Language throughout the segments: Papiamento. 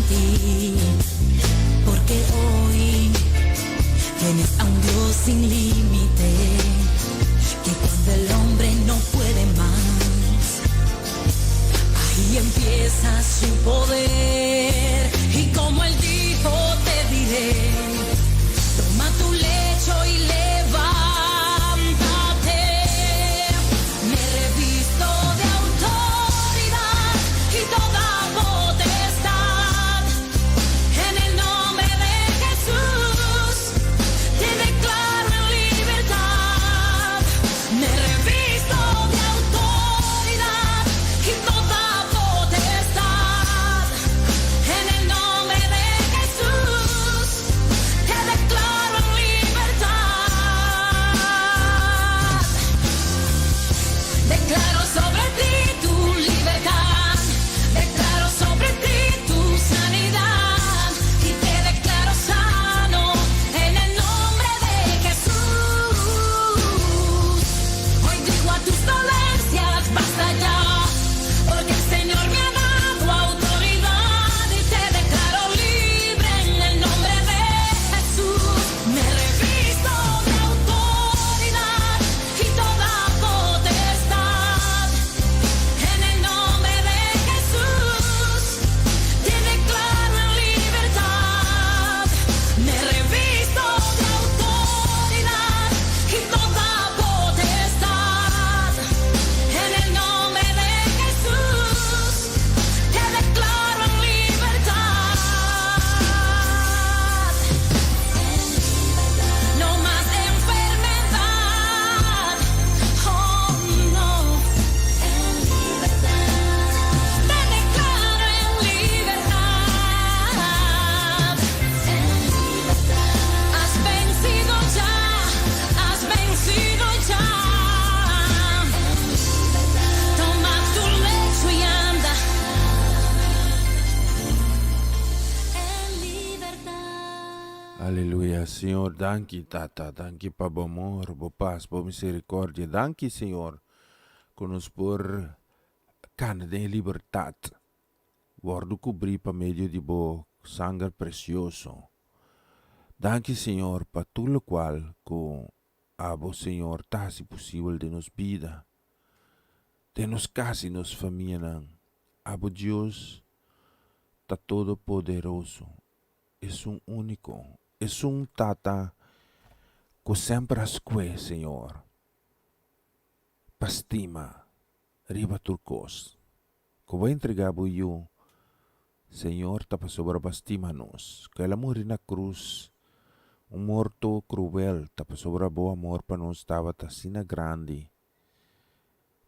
en ti. Porque hoy tienes a un Dios sin límite, que cuando el hombre no puede más, ahí empieza su poder. Y como él dijo, te diré, toma tu lecho y levántate. Me revisto de autoridad y toda potestad. En el nombre de Jesús, te declaro en libertad. Me revisto de autoridad y toda potestad. En el nombre de Jesús, te declaro en libertad. Declaro sobre ti tu libertad. Declaro sobre ti tu sanidad. Y te declaro sano en el nombre de Jesús. Hoy digo a tus dolencias, basta ya. Porque el Señor me ha dado autoridad y te declaro libre en el nombre de Jesús. Me revisto de autoridad y toda potestad. En el nombre de Jesús, te declaro en libertad. Me revisto de autoridad y toda potestad. En el nombre de Jesús, te declaro en libertad. No más enfermedad. Oh no. En libertad. Te declaro en libertad. En libertad. Has vencido ya. Has vencido ya. Toma tu lecho y anda. En libertad. Aleluya, Señor, danki Tata, danki pa bo amor, bo pas, bo misericordia. Danki, Señor, ku nos por kana den e libertat, wòrdu kubrí pa medio di bo sanger presioso. Danki, Señor, pa tur lokual ku abo, Señor, ta hasi posibel den nos bida, den nos kas i nos famianan. Abo Dios ta todopoderoso, Esun úniko, esun Tata ku semper a skue, Señor, pa stima riba tur kos. Ku bo a entregá bo Yu, Señor, ta pasobra bo a stima nos. Ku el a muri na krus, un morto kruel, ta pasobra bo amor pa nos tabata asina grandi.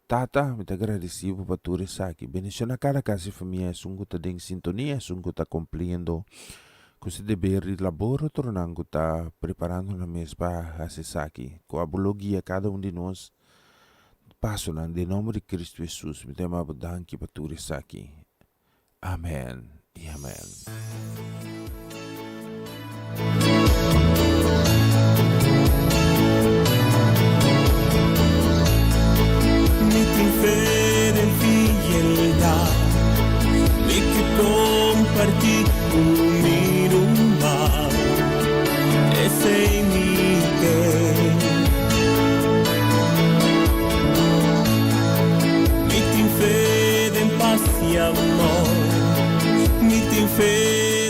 Tata, mi ta gradisí bo pa tur esaki. Bendiciona kada kas i famia, esun ku ta den sintonia, esun ku ta kumpliendo ku su deber di labor, otronan ku ta preparando nan mes pa hasi esaki. Ku abo lo guia kada un di nos pasonan. Den nomber di Cristo Jesus, mi ta yama bo danki pa tur esaki. Amen i amen. Mi tin fe den fieldat, mi ke kompartí ku mi ruman, esei mi ke. Mi tin fe den pas i amor, mi tin fe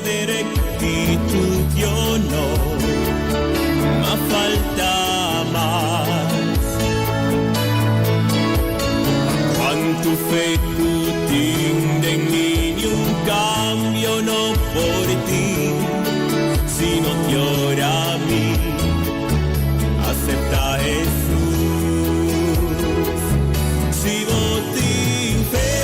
den rectitud i honor, ma falta mas. Cuantu fe cu tin den mi niun cambio no por tin, si no te ora mi acepta Jesús. Si bo tin fe,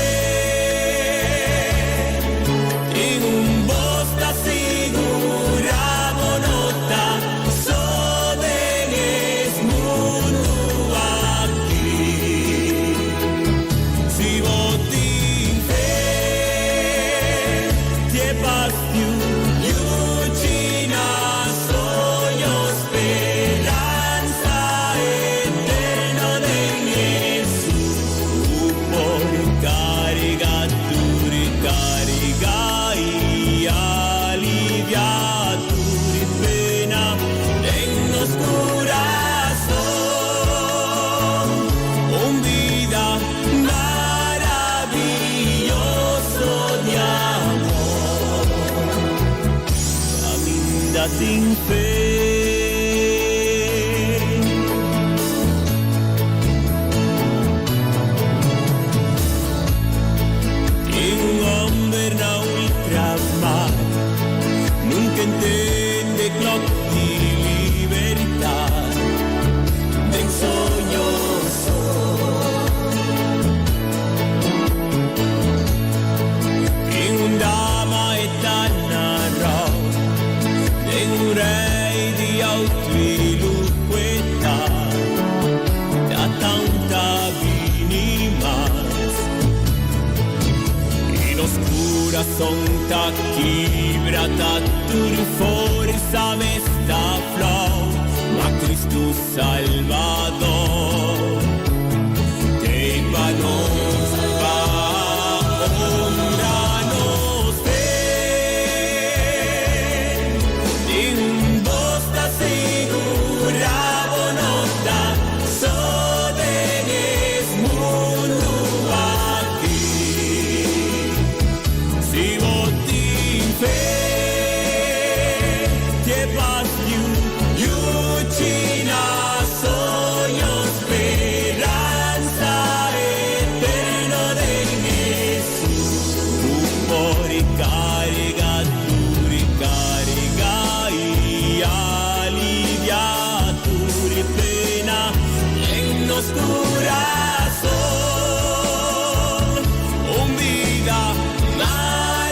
tin un bos ta sigura bo no ta so den es mundu aki. Si bo tin fe, te pas yu yuchi na soño speransa eterno den Jesús. Por carga tur carga i Caminda tin fe. Tin un homber na ultramar, nunca entende klok di libertad, den soño so. Tin un dama e ta na rou, den un rei di auto y luho e ta, tata n'ta bini mas. I nos kurason ta kibra, ta tur forsa mes ta flou, ma Kristu Salbador t'ei pa nos pa honra nos fe. Tin un bos ta sigurá bo no ta so den es mundu aki. Si bo tin fe, te pas yu, yuchi na soño, speransa eterno den Jesus. Por karga tur karga i aliviá tur pena den nos kurason. Un bida maravioso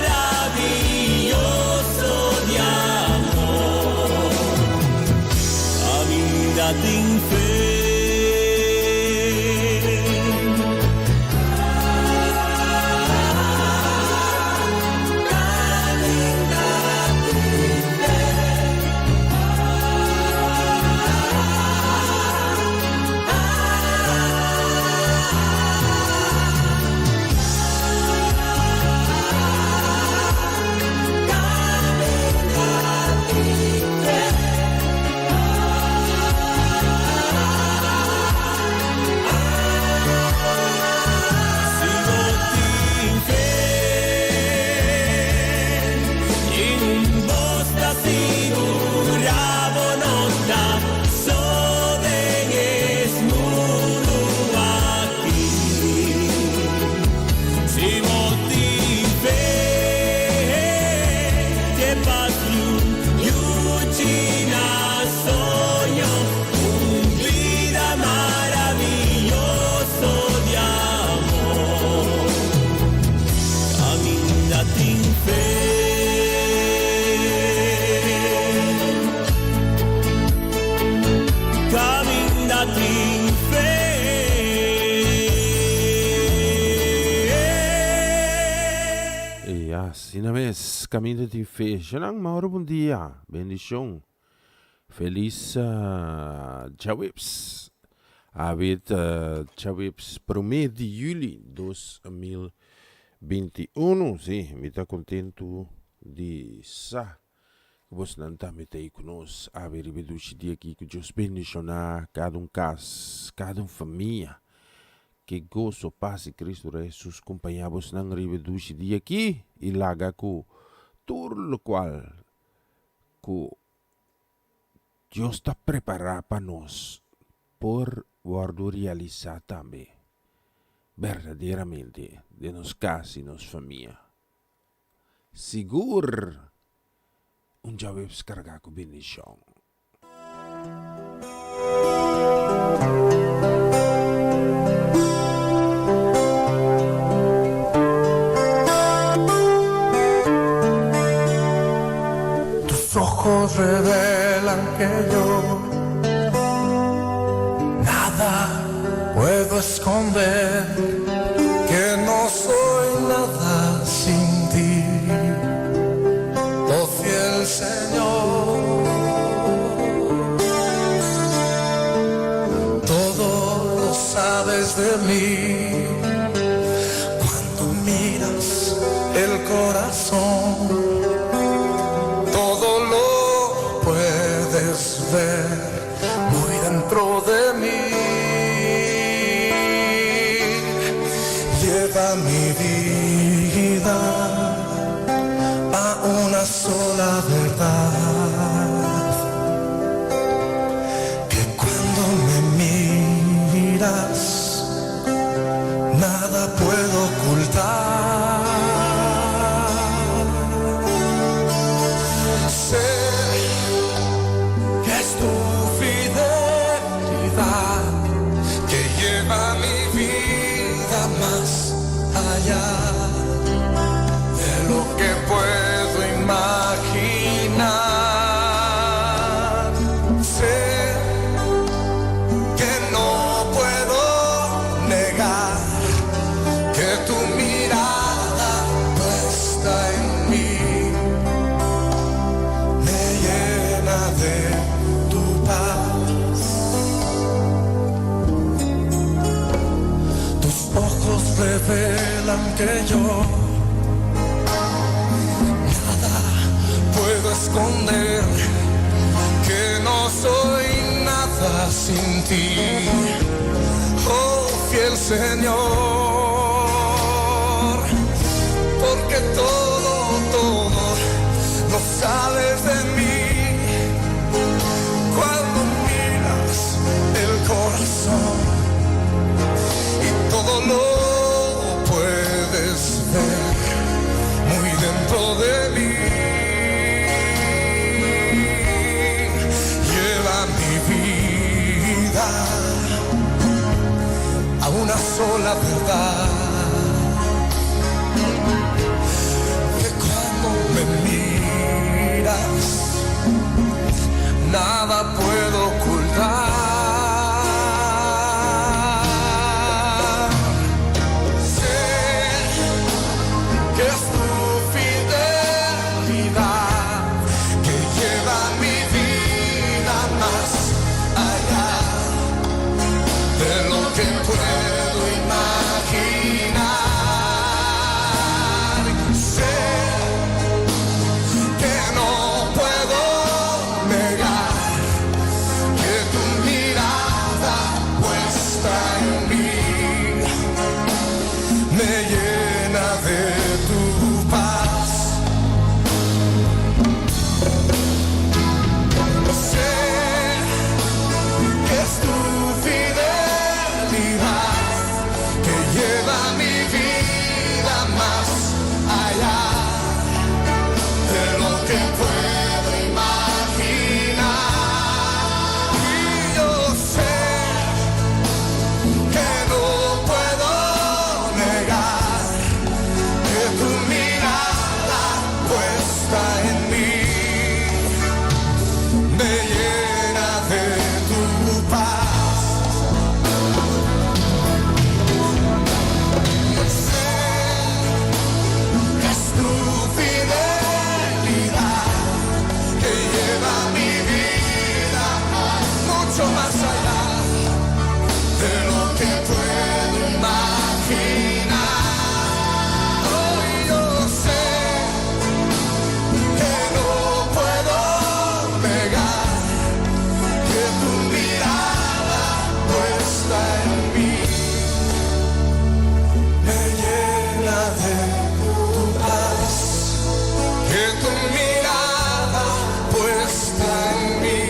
di amor. Kaminda tin fe. Si bo tin fe, tin un bos ta sigurá bo no ta so den es mundu aki. Si bo tin fe, te pas yu, yuchi na soño, un bida maravioso di amor. Kaminda tin fe. Kaminda tin fe. I asina mes, Kaminda tin Fe. Shanan Mauro bon dia, bendishon. Felis djaweps. Awe ta djaweps promé di yüli 2021. Si, mi ta kontentu di sa ku bosnan tambe ta ei ku nos awe riba e dushi dia aki. Ku Dios bendishoná kada un kas, kada un famia. Ke goso, pas di Kristu Rei Hesus kompañá bosnan riba e dushi dia aki i laga ku tur lokual ku Dios ta prepará pa nos por wòrdu realisá tambe berdaderamente den nos kas i nos famia. Sigur un djaweps kargá ku bendishon. Tus ojos revelan que yo nada puedo esconder, que no soy nada sin ti, oh fiel Señor. Todo lo sabes de mí cuando miras el corazón. Todo lo puedes ver muy dentro de mí. Lleva mi vida a una sola verdad. que yo. Nada puedo esconder, que no soy nada sin ti. Oh fiel Señor, porque todo, todo lo sabes de mí. Cuando miras el corazón y todo lo puedes ver muy dentro de mí. Lleva mi vida a una sola verdad. Que cuando me miras, nada puedo ocultar. Sé que es tu fidelidad que lleva mi vida más allá de lo que puedo imaginar. Sé que no puedo negar que tu mirada puesta en mí me llena de tu paz. Sé que es tu fidelidad que lleva mi vida más allá de lo que puedo imaginar. Y yo sé que no puedo negar que tu mirada puesta en mí me llena de tu paz. Sé que es tu fidelidad que lleva mi vida mucho más allá de lo que puedo imaginar. Hoy yo sé que no puedo negar que tu mirada puesta en mí me llena de tu paz. Que tu mirada puesta en mí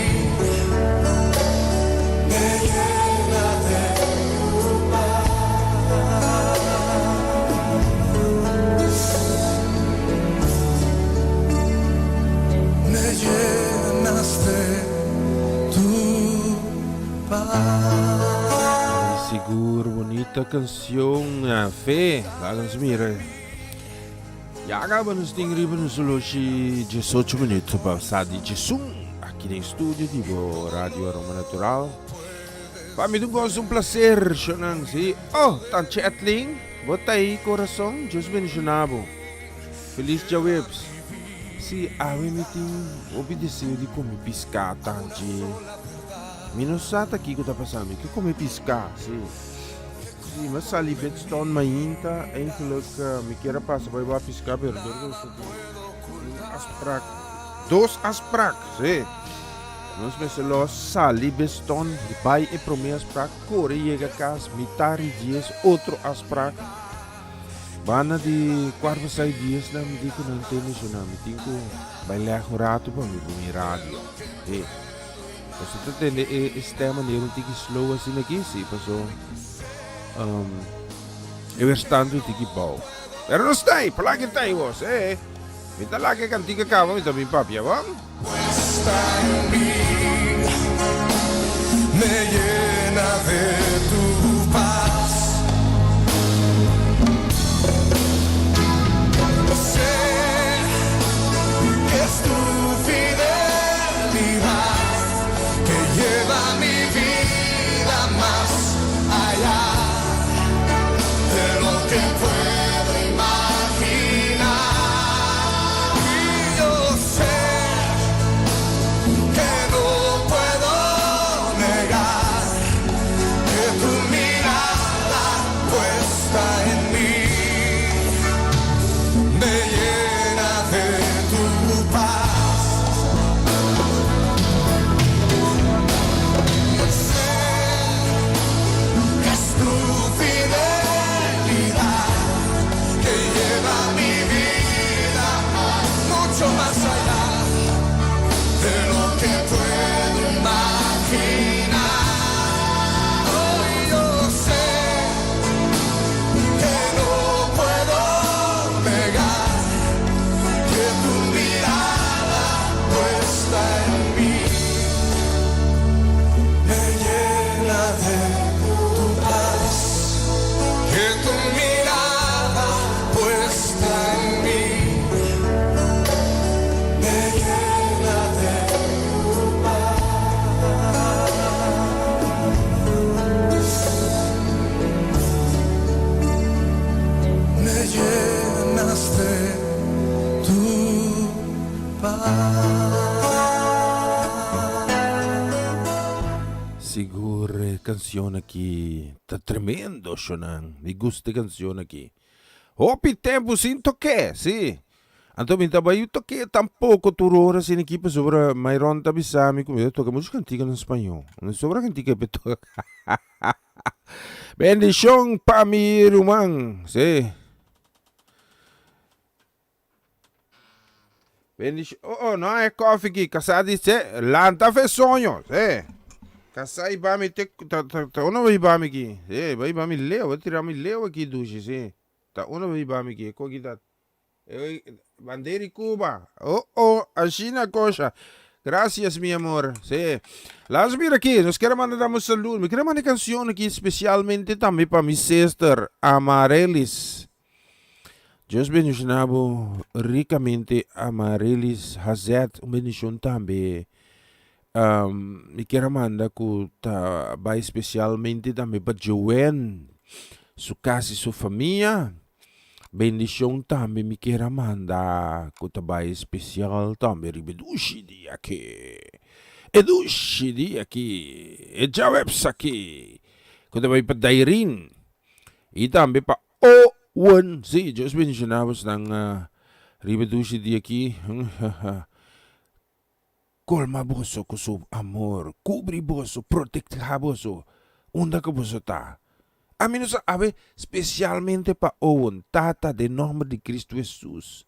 me llena de tu paz. Me llenas de tu paz. Sigur, bunita kansion, Fe. Laga nos mira. Ya kaba nos tin riba nos oloshi 18 minüt pasa di 11 aki den studio di bo Radio Aroma Natural. Pa mi un gozo, un plaser, shonan, si. Oh, Tanchi Etling, bo t'ei corazon, Dios bendiciona bo. Feliz djaweps. Si, awe mi tin hopi deseo di come pisca, Tanchi. Mi no sa ta kico ta pasa, mi ke come pisca, si. Si, m'a sali Bidstone mainta, eigenlijk mi kier a pasa bai wak pisca, pero dor cu nos ta tin un afspraak, dos afspraak, si. Nos mester los sali Bidstone, bai e prome afspraak, core yega cas, mitari dies, otro afspraak. Banda di kwart pa sai dies nan mi di ku nan tende shona mi tin ku bai lèg un ratu pa mi por mi radio. E Paso ta tende e e stem manera un tiki slow asina aki si paso e weerstand un tiki bou. Pero no sta ei, palaki ta ei wos e mi ta laga e kantika kaba mi ta bin papia bon. Puesta en mí, me llena de tu paz. Sé que es tu fidelidad que lleva mi vida más allá de lo que puedo imaginar. Y yo sé que no puedo negar que Mucho más allá de lo que puedo imaginar. Hoy yo sé que no puedo negar que tu mirada puesta en mí me llena de tu paz. Que tu mirada puesta en mí me llena de tu paz. Me llenas de tu paz. Sigur e cancion aki ta tremendo shonan. Mi gusta e cancion aki. Hopi tempo sin toke, si. Anto mi ta bai toke tampoco tur ora asina aki pasobra Myron ta bisa mi cu mi ta toca mucho cantica na spañol. No sobra cantica pe toca. Bendicion pa mi ruman, si. Bendicion. Oh, oh, no e koffie ki. Kasá di se, lanta fe soño. Se. Kasá i ba mi te, ta, ta, ta uno bai ba mi ki. Se, bai ba mi leo, bai tira mi leo aki dushi, se. Ta uno bai ba mi ki. E koki ta, e, bandera di Cuba. Oh, oh, ashina kosha. Gracias, mi amor. Se. Laat mira aki. Nos kier manda damos salud. Mi kier manda cancion aki especialmente tambe pa mi sister Amarelis. Dios bendiciona bo ricamente Amarilis Hazet un bendicion tambe um, mi kier a manda cu ta bai specialmente tambe pa Joen su casa y su famia bendicion tambe mi kier a manda cu ta bai special tambe riba e dushi dia aki e dushi dia aki e djaweps aki cu ta bai pa Dairin y tambe pa Owen, sí, Dios bendiciona bosnan riba dushi dia aki. Colma boso cu su amor, cubri boso, protecta boso unda cu boso ta. Ami no sa awe specialmente pa Owen, Tata den nomber di Cristo Jesus,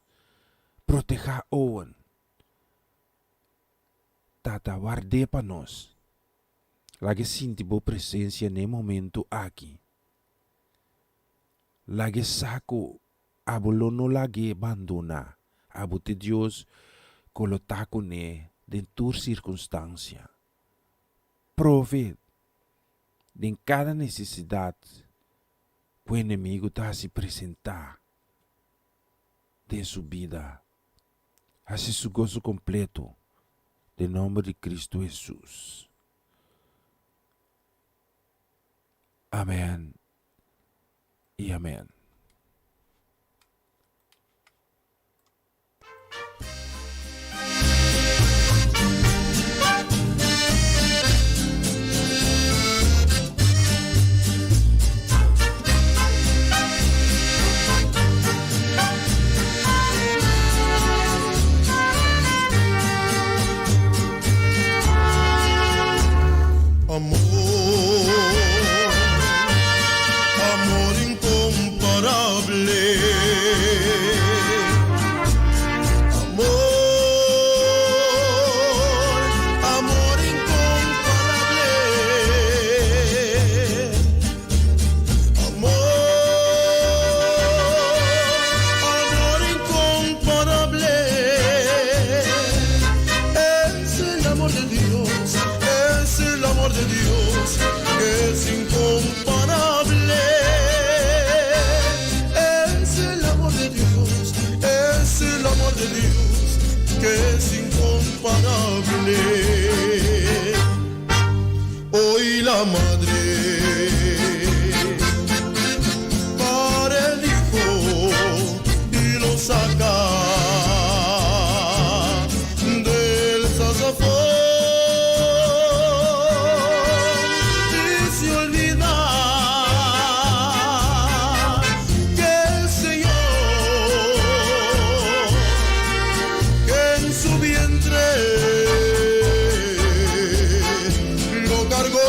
proteha Owen. Tata, ward'é pa nos. Laga e sinti bo presencia n'e momento aki. Lag'é sa ku abo lo no lag'é bandoná. Abo t'e Dios ku lo ta kuné den tur sirkunstansia. Prove den kada nesesidat ku enemigu ta hasi presentá den su bida. Hasi su goso kompleto den nòmber di Kristu Hesus. Amen y amen. Amor, amor incomparable. Amor, amor incomparable. Amor, amor incomparable. Es el amor de Dios, es el amor de Dios que es incomparable. Es el amor de Dios, es el amor de Dios que es incomparable. Hoy la madre para el hijo y lo saca del zazafón y se olvida que el Señor que en su vientre lo cargó.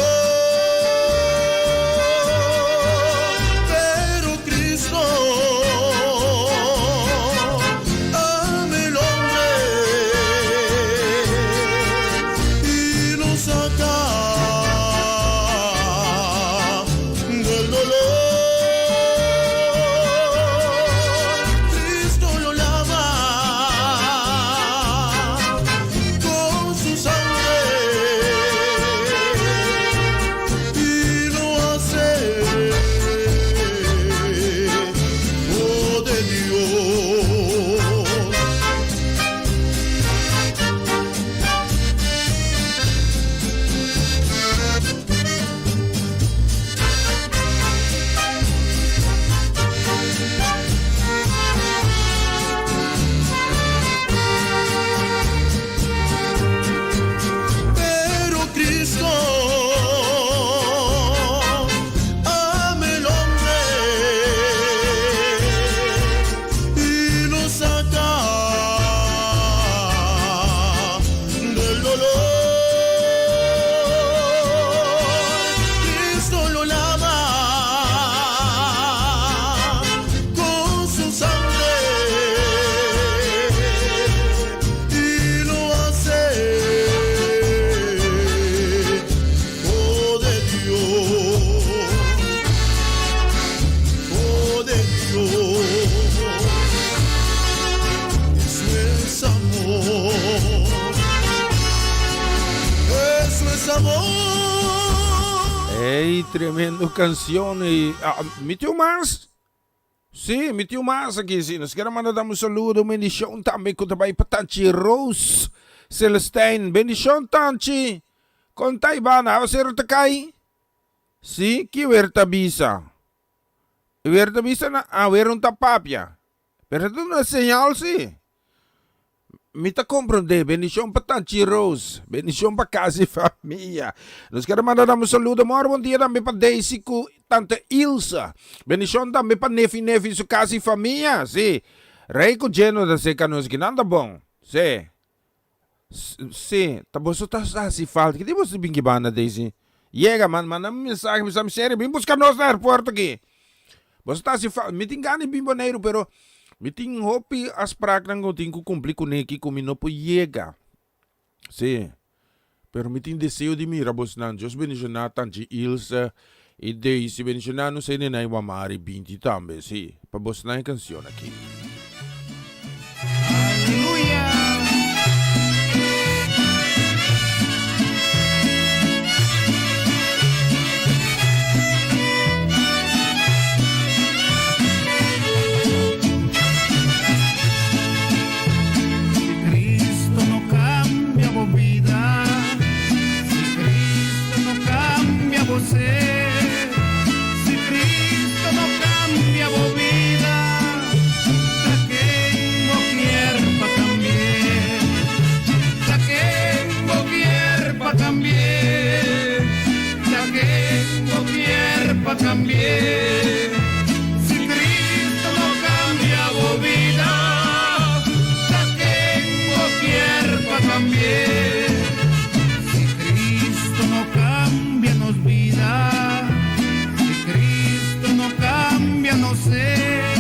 Ey, tremendo canción. Y, ah, mi tío mas? Sí, mi tío mas aquí. Sí, nos quiero mandar un saludo, un bendición también ku ta bai pa Tanchi Rose Celestijn. Bendición, Tanchi. Kon ta Ivana, awasero ta kai? Sí, ki wer ta bisa? Wer ta bisa na, ah, wer un ta papia. Pero ta duna señal sí. Mi ta comprende. Bendicion pa Tanchi Rose. Bendicion pa casa y famia. Nos quiere manda un saludo. Mor bon dia tambe pa Daisy cu Tante Ilsa. Bendicion tambe pa Nefi Nefi su casa y famia. Sí. Rey cu Jeno ta seca nos ki nan ta bon. Sí. Sí, ta boso ta haci falta. Ki di boso bin ki banda Daisy? Yega man, manda un mensahe bisa mi serio, bin busca nos na aeropuerto aki. Boso ta haci falta. Mi tin gana di bin Boneiru, pero mi tin hopi afspraaknan ku tin ku kumpli kuné aki ku mi no por yega. Sí, pero mi tin deseo di mira bosnan. Dios bendiciona Tanchi Ilse i Daisy. Bendiciona nos hendenan i Wamari binti tambe. Sí, pa bosnan e cancion aki. Si Cristo no cambia bo bida, si Cristo no cambia bo ser, si Cristo no cambia bo bida, ta ken bo kier pa cambi'é? Ta ken bo kier pa cambi'é? Ta ken bo kier pa cambi'é? Si Cristo no cambia bo bida, ta ken bo kier pa cambi'é? Si Cristo no cambia nos bida, si Cristo no cambia nos ser,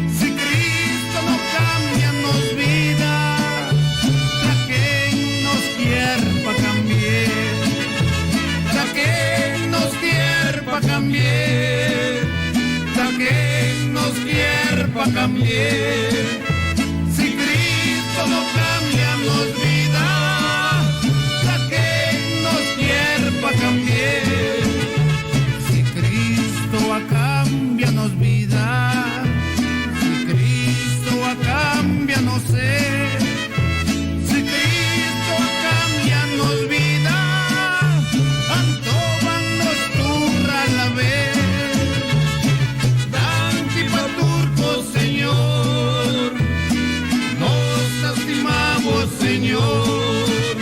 si Cristo no cambia nos bida, ta ken nos kier pa cambi'é? Ta ken nos kier pa cambi'é? Ta ken nos kier pa cambi'é? Si Cristo no cambia nos bida, ta ken nos kier pa cambi'é? Si Cristo a cambia nos bida, si Cristo a cambia nos ser, si Cristo a cambia nos bida, anto ban nos tur alab'é. Danki pa tur kos, Señor, nos ta stima bo, Señor,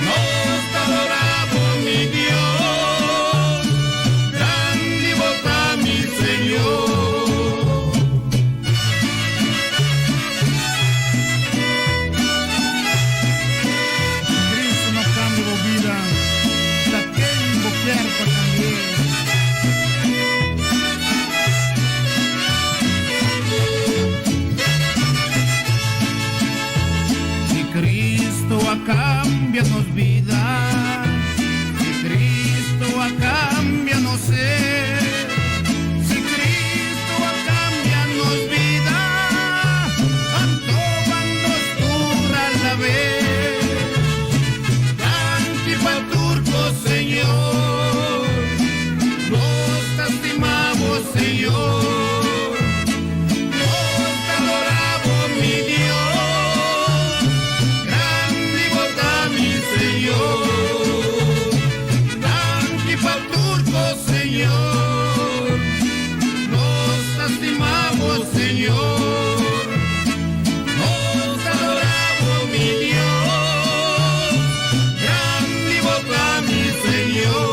nos ta adora bo, mi Dios, grandi bo ta, mi Señor. Si Cristo no cambia bo bida, ta ken bo kier pa cambi'é? Si Cristo a cambia nos bida, si Cristo a cambia nos ser, si Cristo a cambia nos bida, anto ban nos tur alab'é. Danki pa tur kos, Señor, nos ta stima bo, Señor, nos ta adora bo, mi Dios, grandi bo ta, mi Señor. Danki pa tur kos, Señor, nos ta stima bo, Señor, nos ta adora bo, mi Dios, grandi bo ta, mi Señor.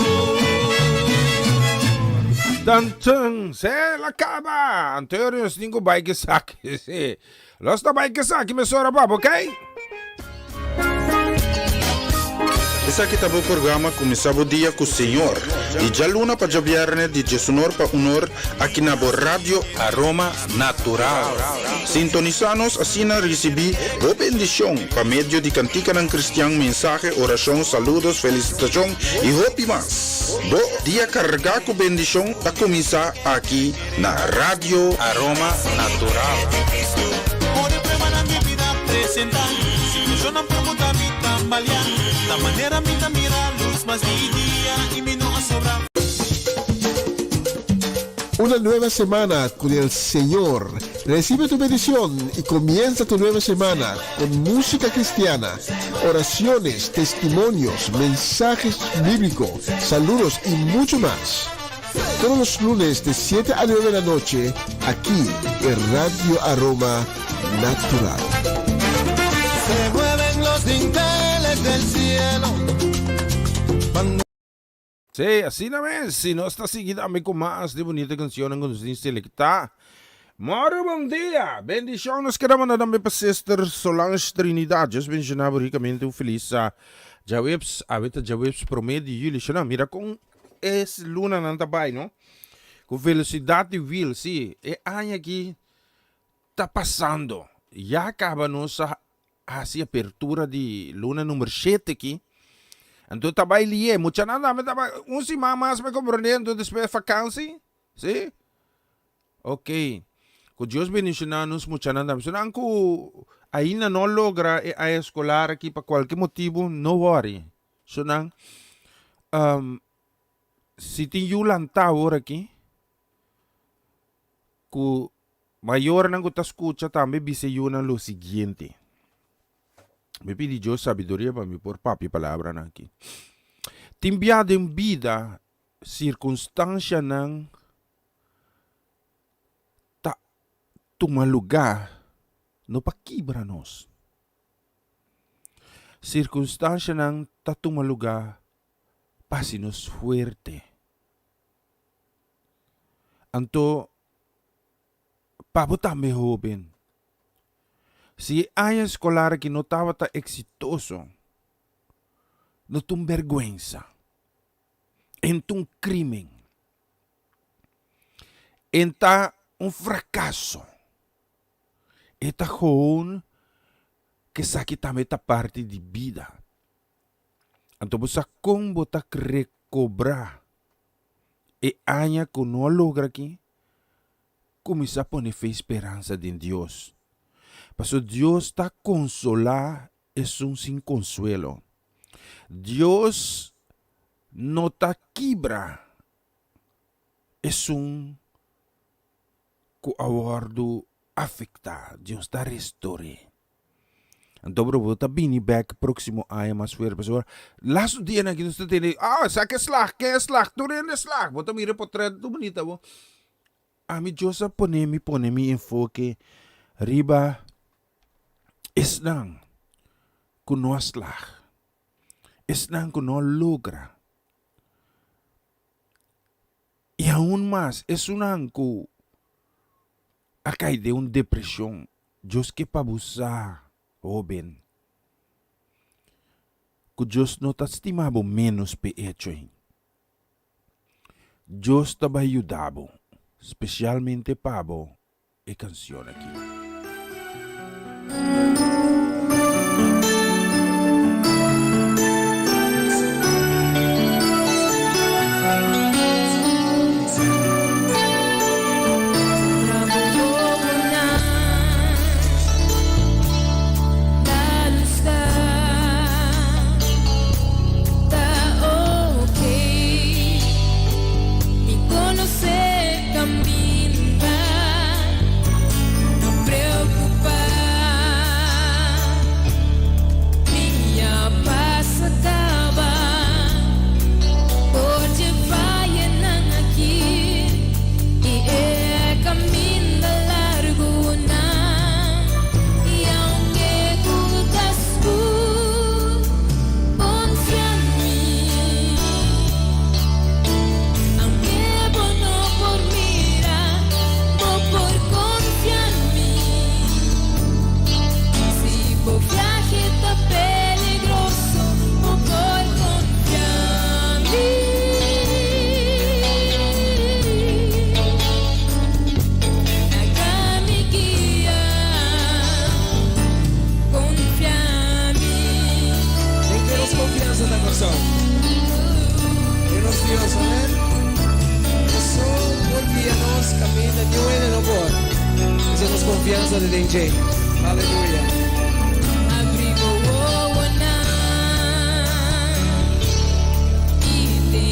Tantan, se la caba. Antonio nos tin cu bai cu esaki. Sí. Los ta bai cu esaki mesora pap, ok? Esaki ta bo programa Kuminsá Bo Dia ku Señor, di djaluna pa djabièrnè di djesunor pa unor aki na bo Radio Aroma Natural. Sintonisá nos asina risibí bo bendishon pa medio di kantikanan kristian, mensahe, orashon, saludos, felisitashon i hopi mas. Bo dia kargá ku bendishon ta kuminsá aki na Radio Aroma Natural. Una nueva semana con el Señor. Recibe tu bendición y comienza tu nueva semana con música cristiana, oraciones, testimonios, mensajes bíblicos, saludos y mucho más. Todos los lunes de 7 a 9 de la noche, aquí en Radio Aroma Natural. Se mueven los dinteles del cielo. Cuando Sí, asina mes. Si nos ta sigui tambe ku mas di bunita kanshonnan ku nos tin selektá. Moro bon dia! Bendishon nos keda manda tambe pa Sister Solange Trinidad. Dios bendishoná bo rikamente. Un felis djaweps. Awe ta djaweps promé di juli. Shona, mira kon e lunanan ta bai, no? Ku velosidat di wiel. Sí, e aña aki ta pasando. Ya kaba nos a hasi apertura di luna number shete aki. Anto ta bai lié. Muchanan tambe ta bai un siman mas me comprende anto despues vakansi. Si? Ok. Ku Dios bendiciona nos muchanan tambe. Esnan ku ainda no logra e aña escolar aki pa cualke motibu, no worry. Esnan, si tin yu lanta awor aki, Ku mayornan ku ta skucha tambe bisa e yunan lo siguiente. Mi pidi Dios sabiduria pa mi por papia e palabranan aki. Tin bia den bida sirkunstanshanan ta tuma lugá no pa kibra nos. Sirkunstanshanan ta tuma lugá pa hasi nos fuerte. Anto, pa bo tambe hóben, si e aña eskolar aki no tabata eksitoso, no ta un bèrgwensa, en ta un krímen, en ta un frakaso, e ta gewoon ku esaki tambe ta parti di bida. Anto bo sa kon bo ta rekobrá E aña ku no a logra aki, kuminsá pone fe i speransa den Dios. Pasobra Dios ta konsolá esun sin konsuelo. Dios no ta kibra esun ku a wòrdu afektá, Dios ta restor'é. Anto bro bo ta bini bek próximo aña mas fuerte pasobra laatste dianan aki nos ta tende ah esaki a slag ken a slag tur hende a slag bo ta mira e potret tur bunita bo ami Dios a pone mi pone mi enfoke riba esnan ku no a slag esnan ku no a logra i aun mas esunnan ku a kai den un depresion. Dios ke pa bo sa, hóben, ku Dios no ta stima bo ménos p'e echo ei. Dios ta bai yuda bo, spesialmente pa bo e kansion aki. Den ke nos konfiansa ta Kòrsou? Den nos Dios, amen. Nos so por guia nos kaminda, niun hende no por. Esei nos konfiansa ta den dje. Aleluya. Abri bo wowonan i tende.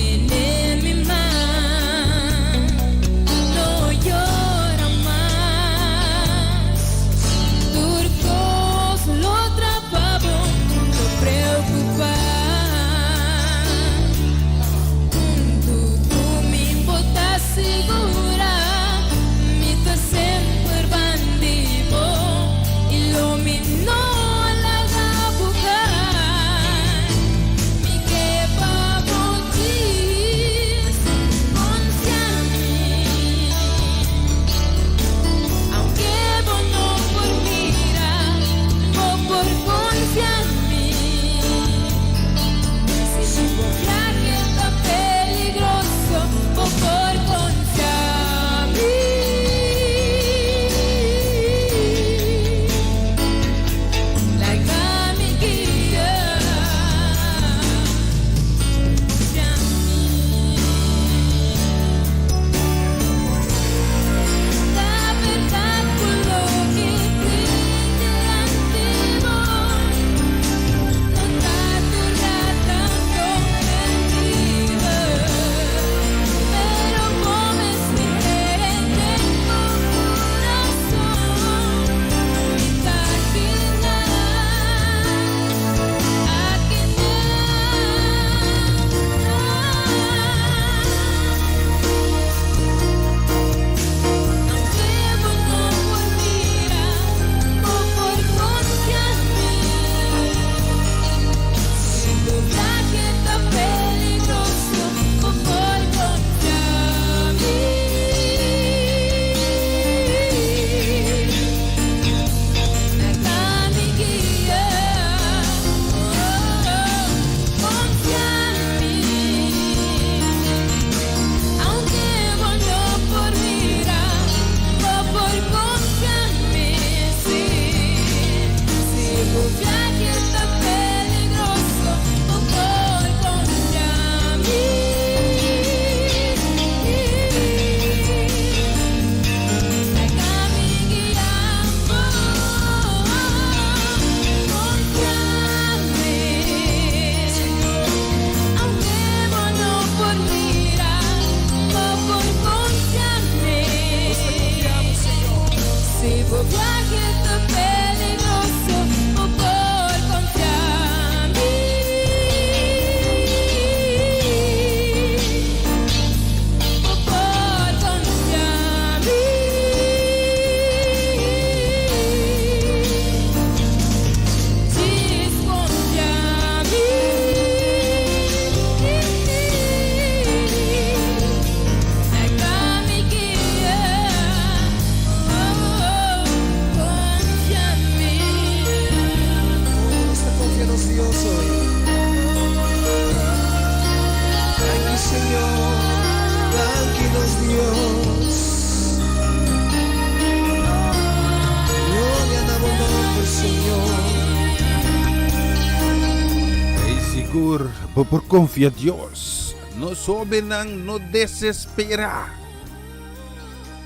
Sigur bo por konfia Dios. Nos hóbennan no desesperá.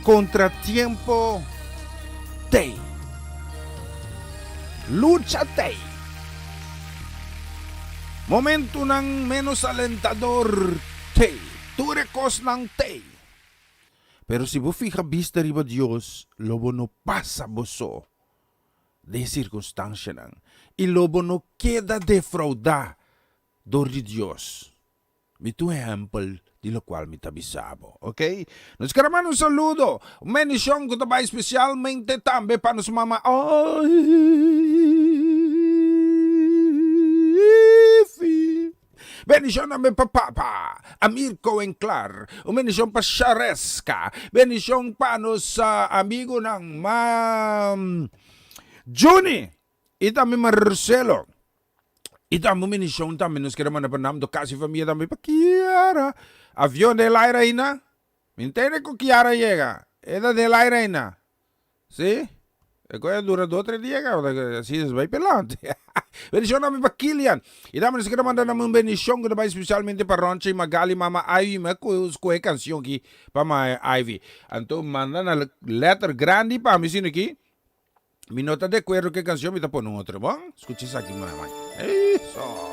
Kontratiempo t'ei. Lucha t'ei. Momentunan ménos alentador t'ei. Tur e kosnan t'ei. Pero si bo fiha bista riba Dios, lo bo no pasa bo so den sirkunstanshanan i lo bo no keda defraudá dor di Dios. Mi ta un ehèmpel di lokual mi ta bisa bo, ok? Nos kere manda un saludo, un bendishon ku ta bai spesialmente tambe pa nos mama Ivy. Bendishon tambe pa papa Amir Cohen Clar, un bendishon pa Shareska, bendishon pa nos amigunan ma Juni i tambe Marcelo. I tambe un bendishon tambe nos kere manda pa nan, do kasi famia tambe pa Kiara. Avion den el aire aina? Mi ntende ku Kiara yega, e ta den el aire aina. Sí, e koe a dura dos tres dia kaba, así es bai pelante. Bendishon tambe pa Kilian. I tambe nos kere manda nan un bendishon ku ta bai spesialmente pa Roncha i Magali, mama Ivy. Mi a skohe kanshon aki pa mama Ivy. Anto manda na letter grandi pa mi sino ki mi no ta de akuerdo ku e kanshon, mi ta pone un otro. Bon, skucha esaki mama. Eso.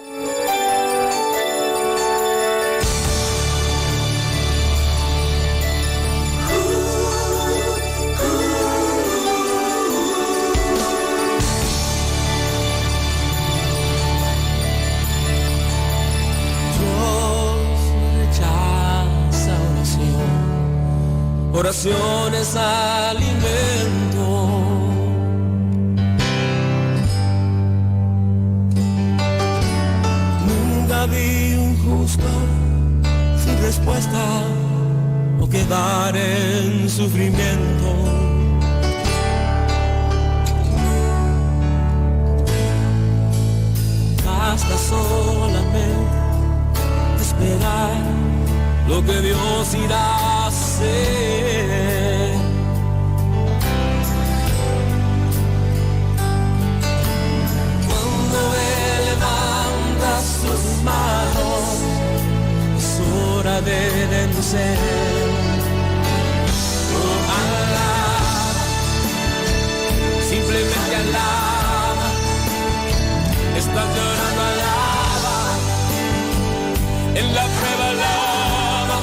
Dios no rechaza oración, oración es alimento. Nunca vi un justo sin respuesta o quedar en sufrimiento. Basta solamente esperar lo que Dios irá a hacer. Cuando Él levanta sus manos, es hora de vencer. Oh, alaba, simplemente alaba. Estás llorando, alaba. En la prueba, alaba.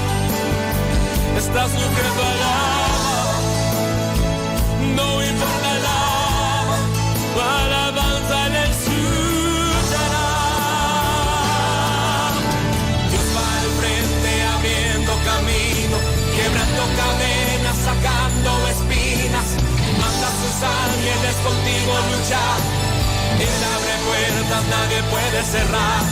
Estás sufriendo, alaba. No importa, alaba. Tu alabanza le escuchará. Dios va al frente abriendo camino, quebrando cadenas, sacando espinas. Manda sus ángeles contigo a luchar. Él abre puertas, nadie puede cerrar.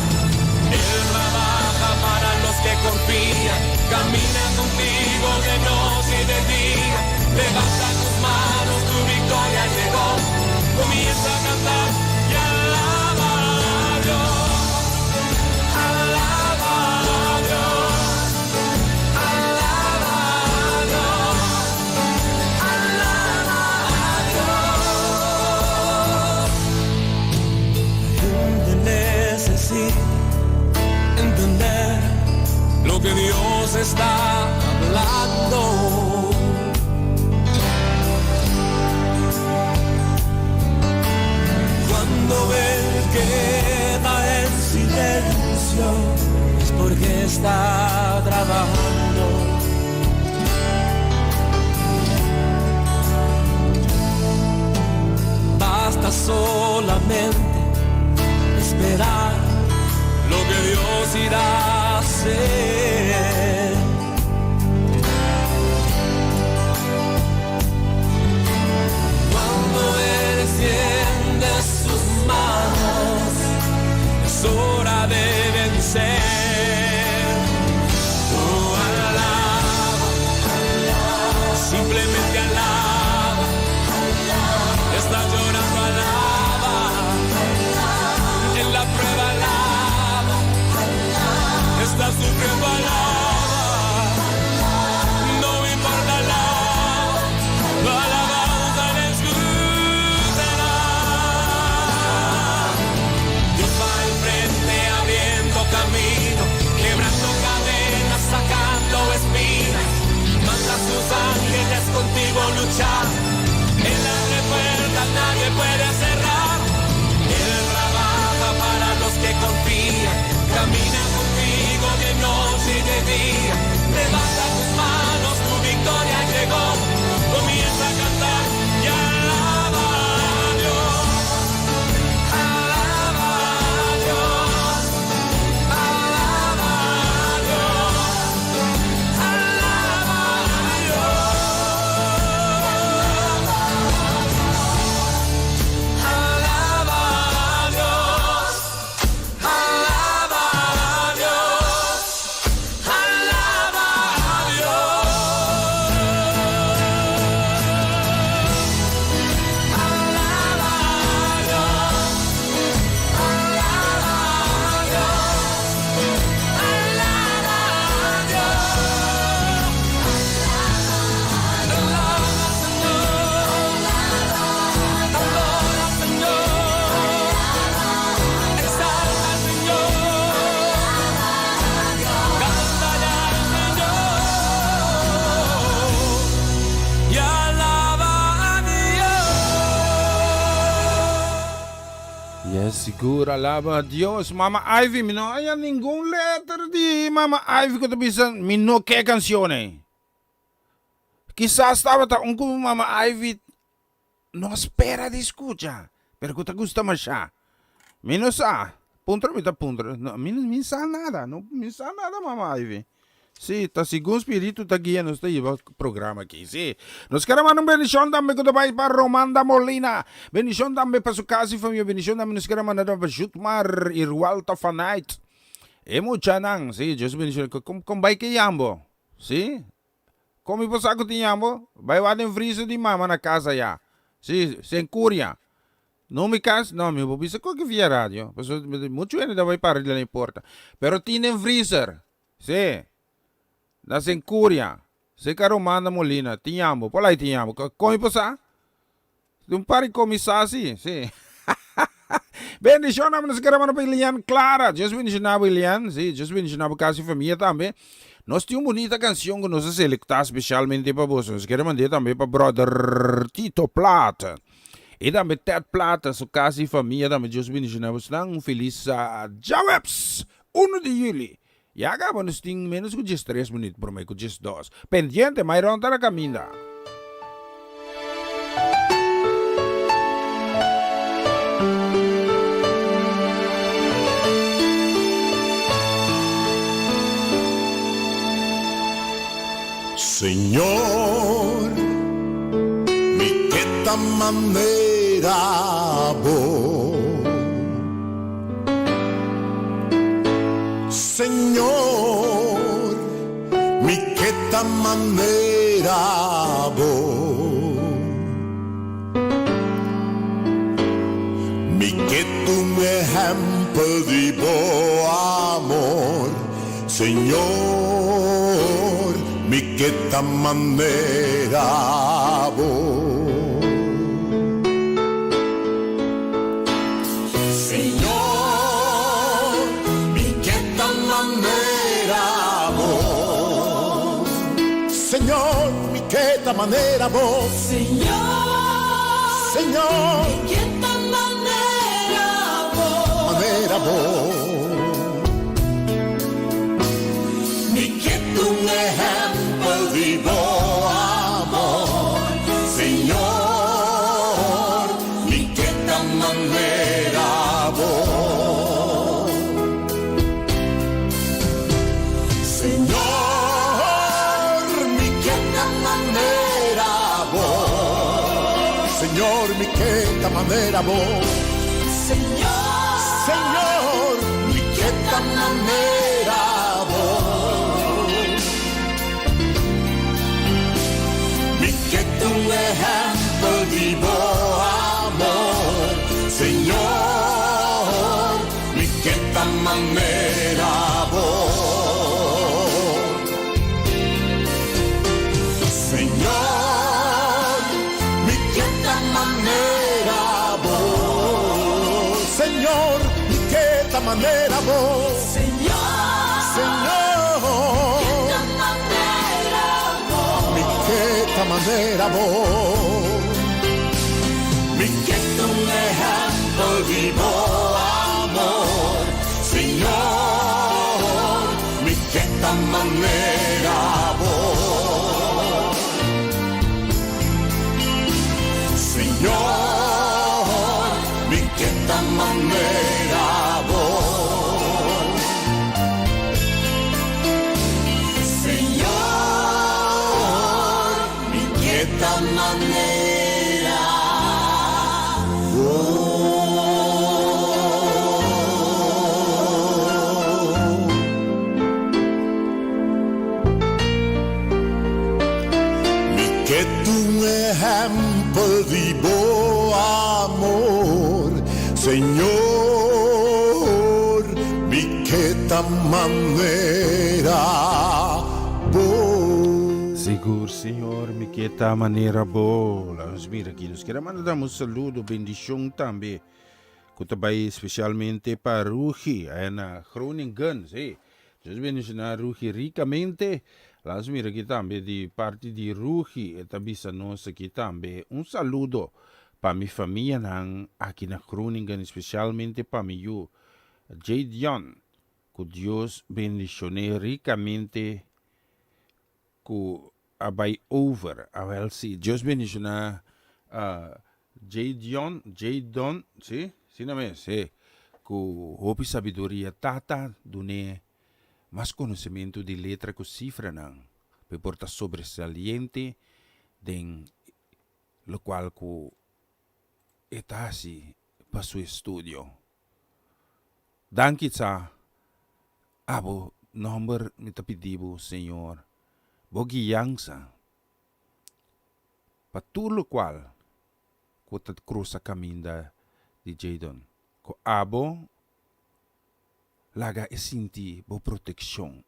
Él trabaja para los que confían. Camina contigo de noche y de día. Levanta tus manos, tu victoria llegó. Comienza a cantar y alaba a Dios. Alaba a Dios. Alaba a Dios. Alaba a Dios. La gente necesita entender lo que Dios está hablando. Cuando Él queda en silencio es porque está trabajando. Basta solamente esperar lo que Dios irá a hacer. Cuando Él extiende sus manos, es hora de vencer. Oh, alaba, simplemente alaba. Estás llorando, alaba. En la prueba, alaba. Estás sufriendo, Sigur alaba Dios. Mama Ivy, mi no haya ningun letter di Mama Ivy ku ta bisa mi no ke kanshon ei. Kisas tabata un ku Mama Ivy no a spera di skucha, pero ku ta gusta mashá. Mi no sa. Puntra mi ta puntra. No, mi mi sa nada. No, mi sa nada Mama Ivy. Sí, ta segun Spiritu ta guia nos ta hiba programa aki. Sí. Nos kere manda un bendishon tambe ku ta bai pa Romanda Molina. Bendishon tambe pa su kas i famia. Bendishon tambe nos kere manda tambe pa Jutmar i Rualta Fanait. E muchanan, sí, Dios bendishon. Kon kon bai ke yambo? Sí. Kon mi por sa ku tin yambo? Bai wak den freezer di mama na kas aya. Sí, Sencuria. No mi kas, no, mi por bisa koke via radio. Pasobra muchu hende ta bai para dilanti porta. Pero tin den freezer. Sí. Na Sencuria. Cerca Romanda Molina. Tin yambo. Por lai tin yambo. Kon mi por sa? Un par di komisa si. Sí. Bendishon na nos kere manda pa Ilian Clara. Dios bendishona bo Ilian. Sí, Dios bendishona bo kas i famia tambe. Nos tin un bunita kanshon ku nos a selektá spesialmente pa boso. Nos kere mand'é tambe pa brother Tito Plat. I tambe Ted Plat, su kas i famia tambe. Dios bendishona bosnan. Un felis djaweps unu di yuli. Ya caba nos tin menos cu diestres minuut prome cu 12. Pendiente, Myron ta na caminda. Señor, mi ke ta manera bo. Señor, mi ke ta manera bo. Mi ke t'un ehèmpel di bo amor, Señor, mi ke ta manera bo. Señor, mi ke ta manera bo. Señor, mi ke ta manera bo. Señor, Señor, mi ke ta manera bo. Manera bo. Mi ke ta un ehèmpel di bo amor, Señor, mi ke ta manera bo. Señor, mi ke ta manera bo. Señor, mi ke ta manera bo. Señor, Señor, mi ke ta manera bo. Mi ke ta un ehèmpel di bo amor, Señor, mi ke ta manera bo. Señor, mi ke ta manera bo. Señor, mi ke ta manera bo. Señor, Señor, mi ke ta manera bo. Mi ke ta manera bo. Mi ke ta un ehèmpel di bo amor, Señor, mi ke ta manera bo. Señor, mi ke ta manera bo. Señor, mi ke ta manera bo. Mi ke ta un ehèmpel di bo amor, Señor, mi ke ta manera bo. Sigur, Señor, mi ke ta manera bo. Laga nos mira aki. Nos kere manda dam un saludo, bendishon tambe, ku ta bai spesialmente pa Rugi, aya na Groningen. Sí, Dios bendishoná Rugi rikamente. Laga nos mira aki tambe di parti di Rugi, e ta bisa nos aki tambe un saludo. Pa mi famianan aki na Groningen, spesialmente pa mi yu Jadion, ku Dios bendishon'é rikamente ku a bai over. Awel si, Dios bendishoná Jadion, Jadon, si, asina mes, si, ku hopi sabiduria Tata dun'é mas konosementu di letra ku sifranan pa e por ta sobresaliente den lokual ku e ta hasi pa su estudio. Danki tsa abo nomber mi ta pidi bo Señor bo guiansa pa tur lokual ku ta krusa kaminda di Jadon ku abo laga e sinti bo protekshon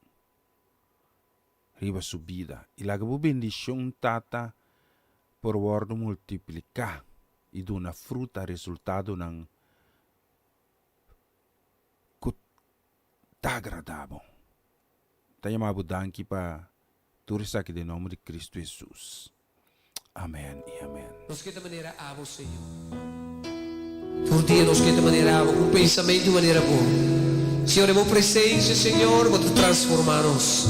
riba su bida i laga bo bendishon Tata por wòrdu multipliká i duna fruta resultadonan ku ta agradá bo. Ta yama bo danki pa tur esaki den nòmber di Kristu Hesus. Amèn i amèn. Nos ke ta manera abo, Señor. Tur dia nos ke ta manera abo, ku un pensamentu manera bo. Señor, den bo presencia, Señor, bo ta transforma nos.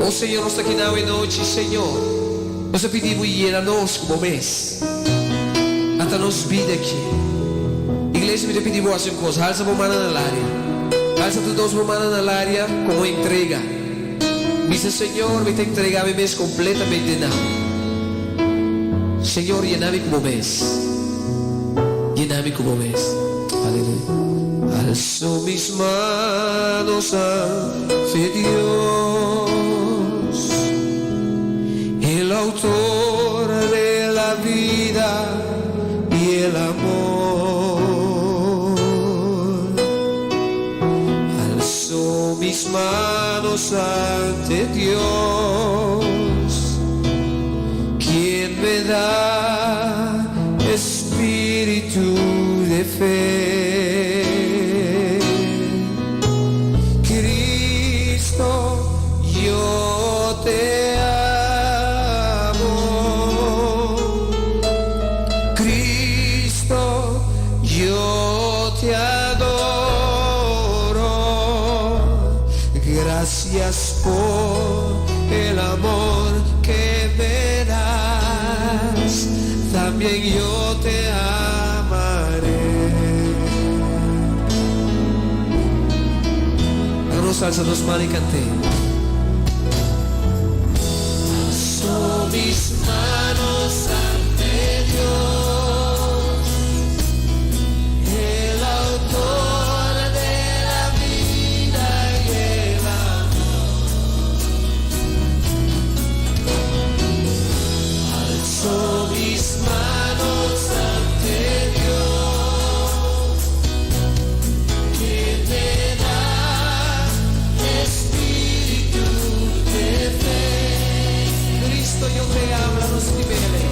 O Señor, nos ta aki na awe nochi, Señor. Nos ta pidi bo yena nos ku bo mes. Ata nos bida aki. Iglesia, mi ta pidi bo hasi un kos, halsa bo mannan na laria. Halsa tur dos bo mannan na laria komo entrega. Bisa, Señor, mi ta entrega mi mes kompletamente na bo. Señor, yena mi ku bo mes. Yena mi ku bo mes. Aleluya. Also mis manos ante Dios, el autor de la vida y el amor. Also mis manos ante Dios, quien me da espíritu de fe. Cristo, yo te amo. Cristo, yo te adoro. Gracias por el amor que me das. También yo te amaré. Laga nos alsa nos man i kant'é. Alzo mis manos ante Dios, el autor de la vida y el amor. Alzo mis manos ante Dios, quien me da espíritu de fe. Cristo, yo te amo, nos nivel'é.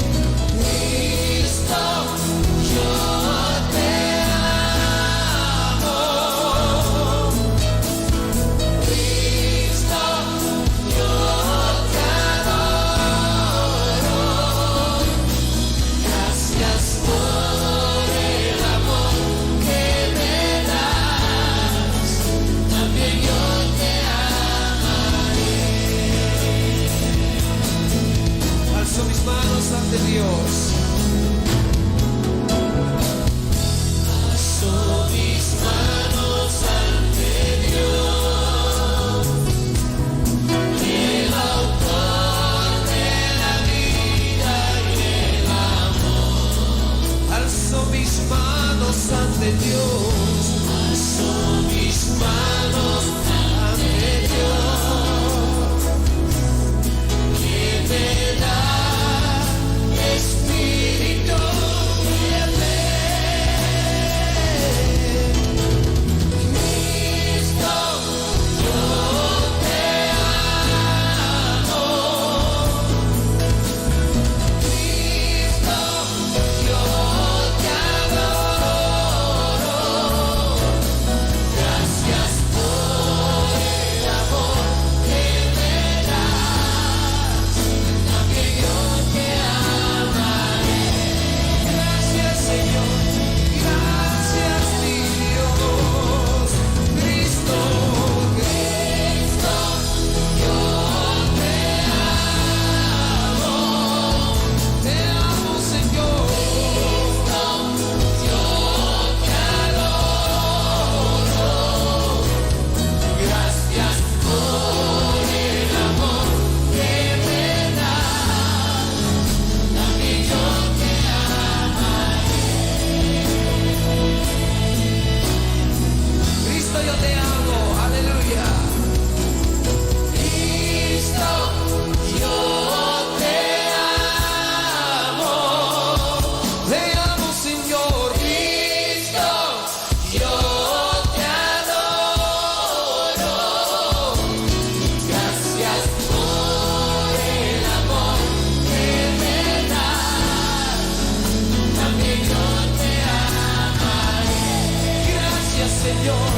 Señor.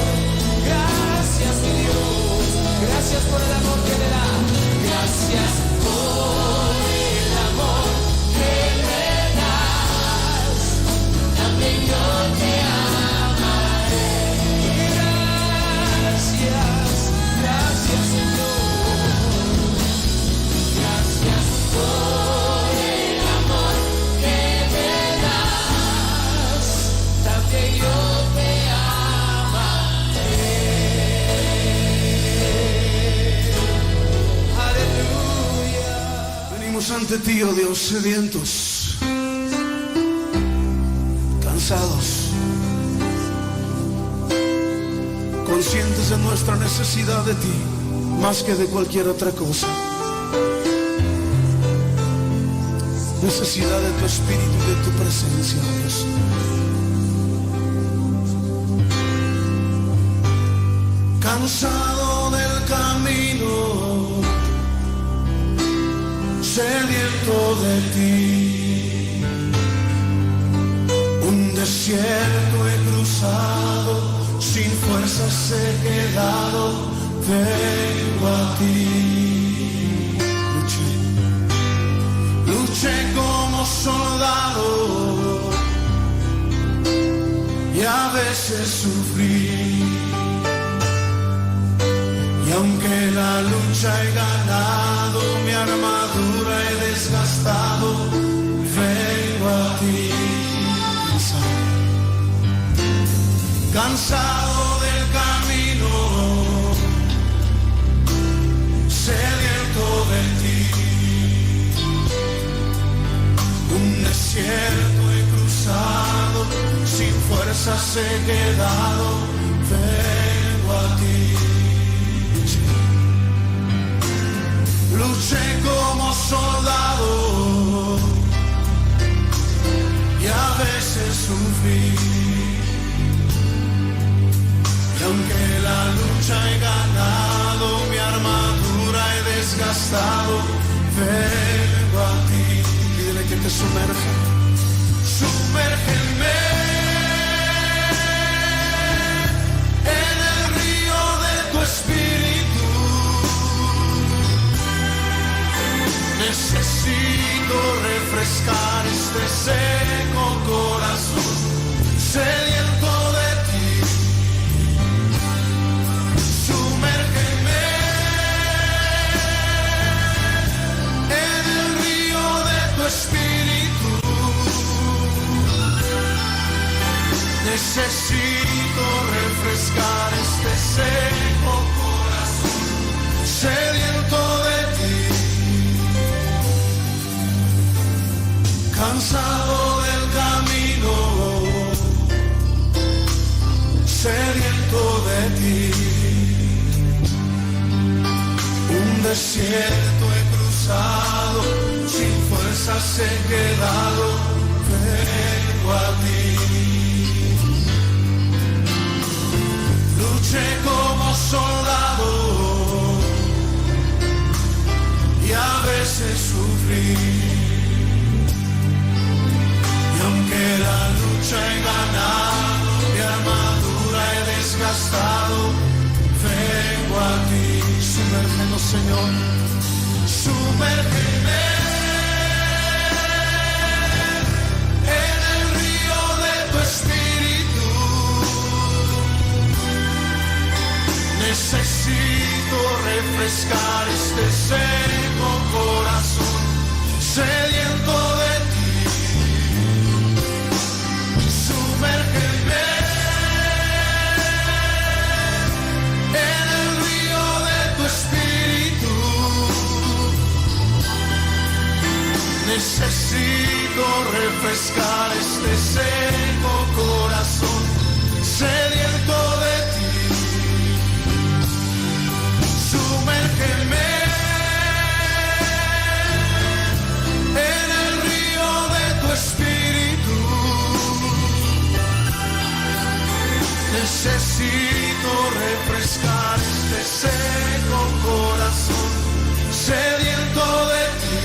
Gracias, mi Dios. Gracias por el amor que me da. Gracias por el amor que me das. También yo te amaré. Gracias, gracias, Señor. Gracias por el amor que me das. También yo te amaré. Aleluya. Venimos ante ti, oh Dios, sedientos, cansados, conscientes de nuestra necesidad de ti, más que de cualquier otra cosa. Necesidad de tu espíritu y de tu presencia, oh Dios. Cansado del camino, sediento de ti. Un desierto he cruzado, sin fuerzas he quedado, vengo a ti. Luché, luché como soldado y a veces sufrí. Y aunque la lucha he ganado, mi armadura he desgastado, vengo a ti. Cansado, cansado del camino, sediento de ti. Un desierto he cruzado, sin fuerzas he quedado, vengo a ti. Luché como soldado y a veces sufrí. Y aunque la lucha he ganado, mi armadura he desgastado, vengo a ti. Pídele que te sumerja. Sumérgeme en el río de tu espíritu. Necesito refrescar este seco corazón, sediento de ti. Sumérgeme en el río de tu espíritu. Necesito refrescar este seco corazón, sediento de ti. Cansado del camino, sediento de ti. Un desierto he cruzado, sin fuerzas he quedado, vengo a ti. Luché como soldado y a veces sufrí. Y aunque la lucha he ganado, mi armadura he desgastado, vengo a ti. Sumérgenos, Señor, sumérgeme en el río de tu espíritu. Necesito refrescar este seco corazón, sediento de ti. Sumérgeme en el río de tu espíritu. Necesito refrescar este seco corazón, sediento de ti. Sumérgeme en el río de tu espíritu. Necesito refrescar este seco corazón, sediento de ti.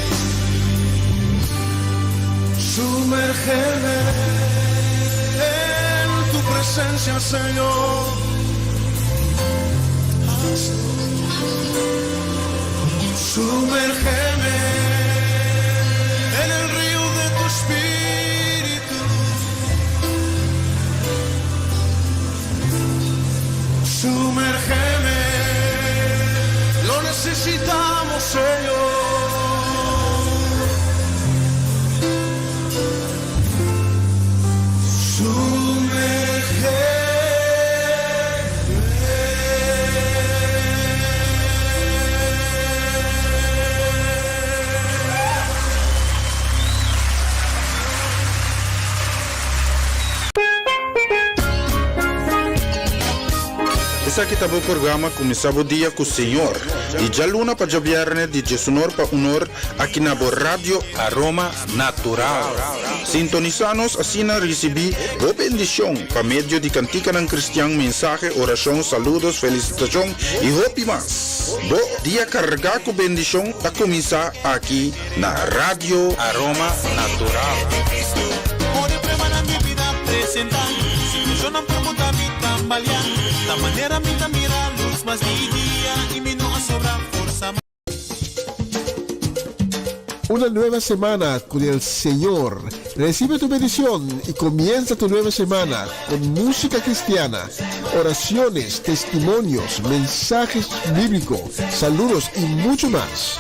Sumérgeme en tu presencia. presencia, Señor. Sumérgeme en el río de tu espíritu. Sumérgeme, lo necesitamos, Señor. Esaki ta bo programa Kuminsá Bo Dia ku Señor, di djaluna pa djabièrnè di diesunor pa unor aki na bo Radio Aroma Natural. Sintonisá nos asina risibí bo bendishon pa medio di kantikanan kristian, mensahe, orashon, saludos, felisitashon i hopi mas. Bo dia kargá ku bendishon ta kuminsá aki na Radio Aroma Natural. Una nueva semana con el Señor. Recibe tu bendición y comienza tu nueva semana con música cristiana, oraciones, testimonios, mensajes bíblicos, saludos y mucho más.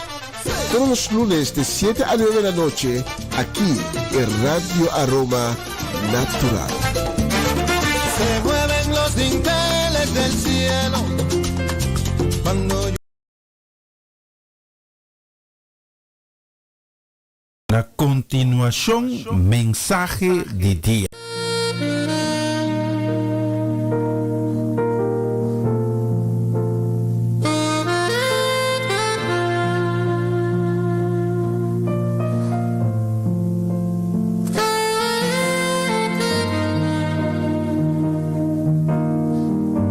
Todos los lunes de 7 a 9 de la noche, aquí en Radio Aroma Natural. Se mueven los dinteles del cielo cuando yo Na kontinuashon mensahe di dia.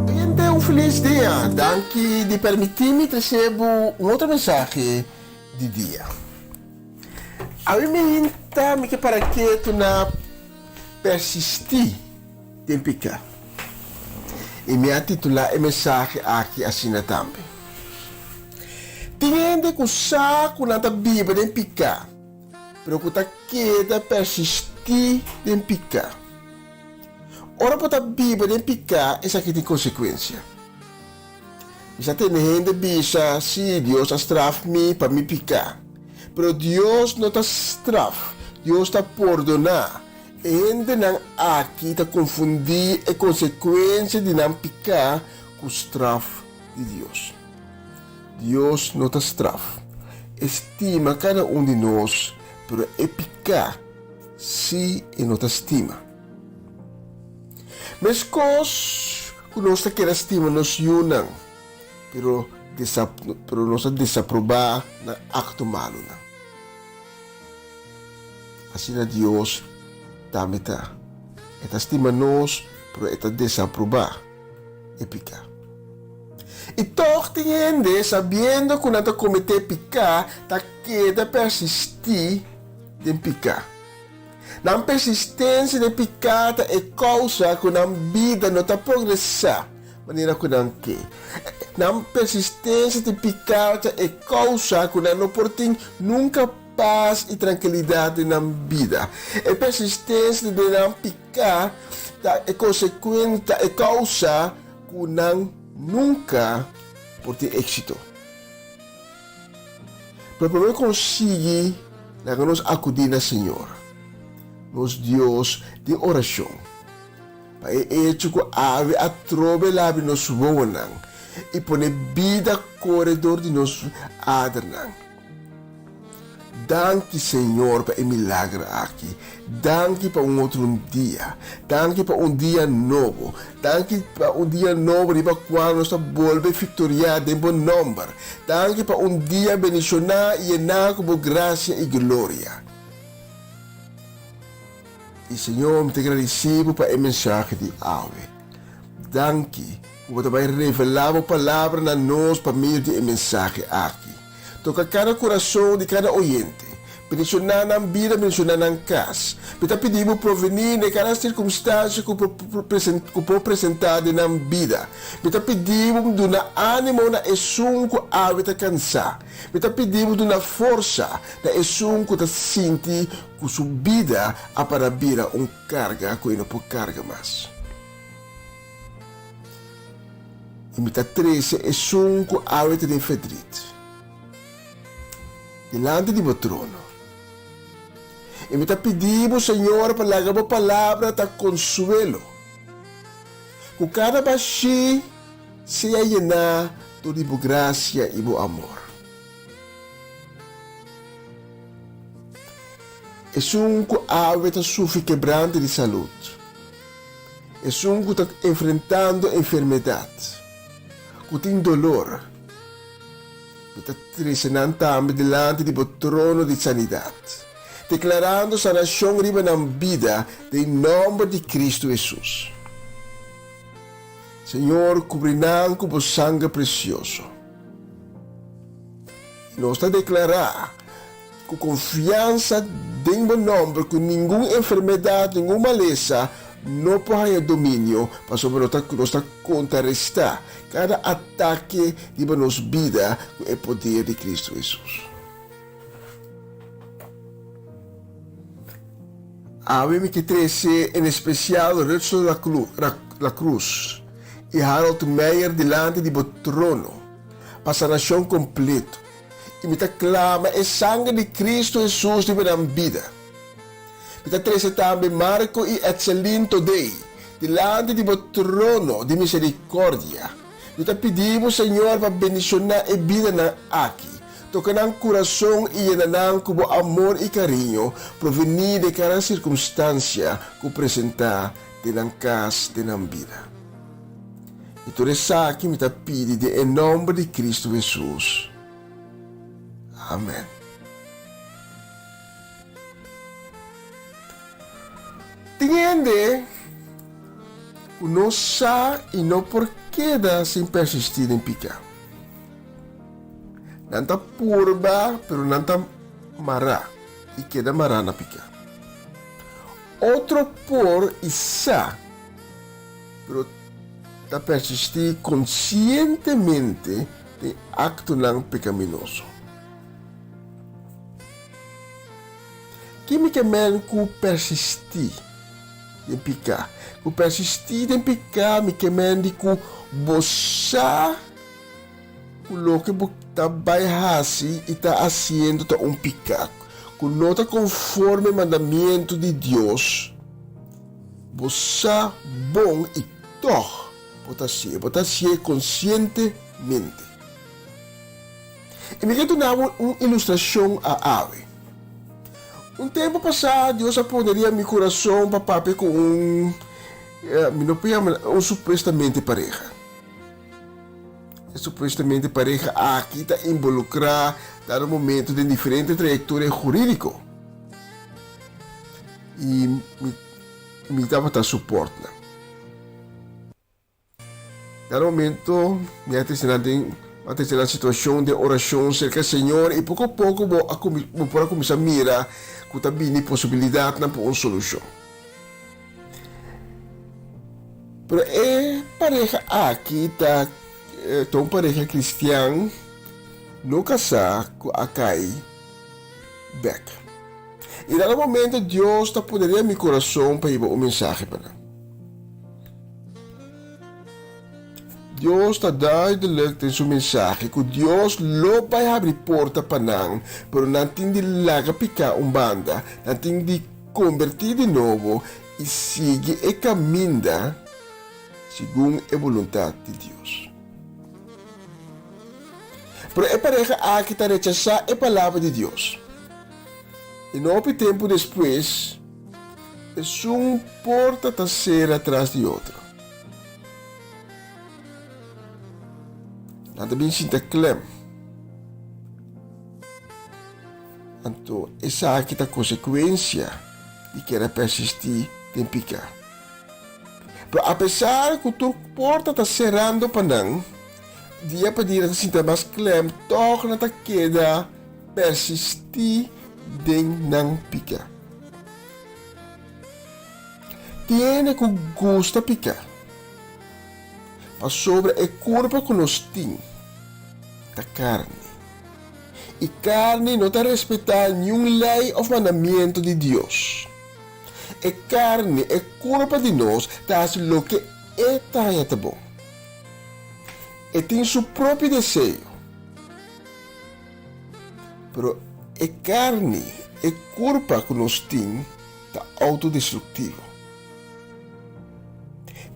Oyente un feliz dia. Danki di permiti mi trece bo un otro mensahe di dia. Awe mi hinta mi ke para ketu na persistí den piká. I mi a titulá e mensahe aki asina tambe. Tin hende ku sa ku nan ta biba den piká, pero ku ta keda persistí den piká. Ora bo ta biba den piká, esaki tin konsekuensia. Mi sa tende hende bisa, Sí, Dios a straf mi pa mi piká. Pero Dios no ta straf, Dios ta pordoná. E hendenan aki ta konfundí e konsekuensia di nan piká ku straf di Dios. Dios no ta straf. E stima kada un di nos, pero e piká sí e no ta stima. Meskos ku nos ta keda stima nos yunan, pero pero nos ta desaprobá nan akto malunan. Asina Dios tambe ta. E ta stima nos, pero e ta desaprobá e piká. I tòg tin hende, sabiendo ku nan ta kometé piká, ta keda persistí den piká. Nan persistensia den piká ta e kousa ku nan bida no ta progresá manera ku nan ke. Nan persistensia den piká ta e kousa ku nan no por tin nunka pas i trankilidat den nan bida. E persistensia den nan piká ta e konsekuen ta e kousa ku nan nunka por tin éksito. Pero promé konsigui laga nos akudí na Señor, nos Dios, den orashon, pa e echo ku awe atrobe labri nos wowonan i pone bida kore dor di nos adernan. Danki Señor pa e milager aki. Danki pa un otro un dia. Danki pa un dia nobo. Danki pa un dia nobo riba cual nos ta bolbe victoria den bo nomber. Danki pa un dia bendiciona y yena cu bo gracia y gloria. Y Señor mi ta gradici bo pa e mensahe di awe. Danki cu bo ta bay revela bo palabra na nos pa medio di e mensahe aki. Toca cada curason di cada oyente. Bendishoná nan bida, bendishoná nan kas. Mi ta pidi Bo provení den kada sirkumstansia ku ku por presentá den nan bida. Mi ta pidi Bo duna ánimo na esun ku awe ta kansá. Mi ta pidi Bo duna forsa na esun ku ta sinti ku su bida a para bira un karga ku e no por karga mas. I mi ta trese esun ku awe ta den ferdrit. Dilanti di bo trono. I mi ta pidi bo, Señor, pa laga bo palabra ta konsuelo, ku kada bashí sea yená dor di bo grasia i bo amor. Esun ku awe ta sufri kebrante di salud, esun ku ta enfrentando enfermedat, ku tin dolor, Mi ta trese nan tambe dilanti di bo trono di sanidat, deklarando sanashon riba nan bida den nòmber di Kristu Hesus. Señor, kubri nan ku bo sanger presioso. I nos ta deklará ku konfiansa den bo nòmber ku ningun enfermedat, ningun malesa no por haña dominio, pasobra nos ta kontrarestá Kada atake riba nos bida ku e poder di Kristu Hesus. Awe mi ke trese en espesial Rutsel La Cruz i Harold Meyer dilanti di bo trono pa sanashon kompleto i mi ta klama e sanger di Kristu Hesus riba nan bida. Mi ta trese tambe Marco i Etselin Todey dilanti di bo trono di misericordia. Mi ta pidi bo, Señor, pa bendiciona e bidanan aki. Toca nan curason i yena nan cu bo amor i cariño proveni den cada circumstancia cu presenta den nan cas, den nan bida. I tur esaki mi ta pidi den e nomber di Cristo Jesus. Amen. Tin hende ku no sa i no por keda sin persistí den piká. Nan ta purba, pero nan ta mará i keda mará na piká. Otro por i sa, pero ta persistí konsientemente den aktonan pekaminoso. Ki mi ke men ku persistí den piká? Ku persistí den piká mi ke men di ku bo sa ku loke bo ta bai hasi i ta hasiendo ta un piká ku no ta konforme mandamientu di Dios. Bo sa bon i tòg bo ta hasié. Bo ta hasié konsientemente. I mi ke duna bo un ilustrashon a awe. Un tempu pasá Dios a pone riba mi kurason pa papia ku un, mi no por yama un supuestamente pareha. E supuestamente pareha aki ta involukrá dado momento den diferente trayektoria hurídiko. I mi mi tabata supòrt nan. Cada momento mi a trece nan den a trece nan situacion den oracion cerca Señor y poco a poco bo a bo por a cuminsa mira cu ta bini posibilidadnan pa un solucion. Pero e pareha aki ta ta un pareha cristian no casá cu a cay bek. Y dado momento Dios ta pone den mi corazon pa hiba un mensahe pa nan. Dios ta duidelijk den su mensahe ku Dios lo bai habri porta pa nan, pero nan tin di laga piká un banda, nan tin di kombertí di nobo i sigui e kaminda segun e boluntat di Dios. Pero e pareha aki ta rechasá e palabra di Dios. I no hopi tempu despues, Esun porta ta sera tras di otro. Nan ta bin sinta klem. Anto esaki ta konsekuensia di keda persistí den piká. Pero apesar ku tur porta ta serando pa nan, dia pa dia nan ta sinta mas klem, tòg nan ta keda persistí. den nan piká. Tin hende ku gusta piká, pasobra e kurpa ku nos tin ta karni, i karni no ta respetá niun lei òf mandamentu di Dios. E karni, e kurpa di nos, ta hasi loke e ta haña ta bon. E tin su propio deseo. Pero e karni, e kurpa ku nos tin, ta outodestruktivo.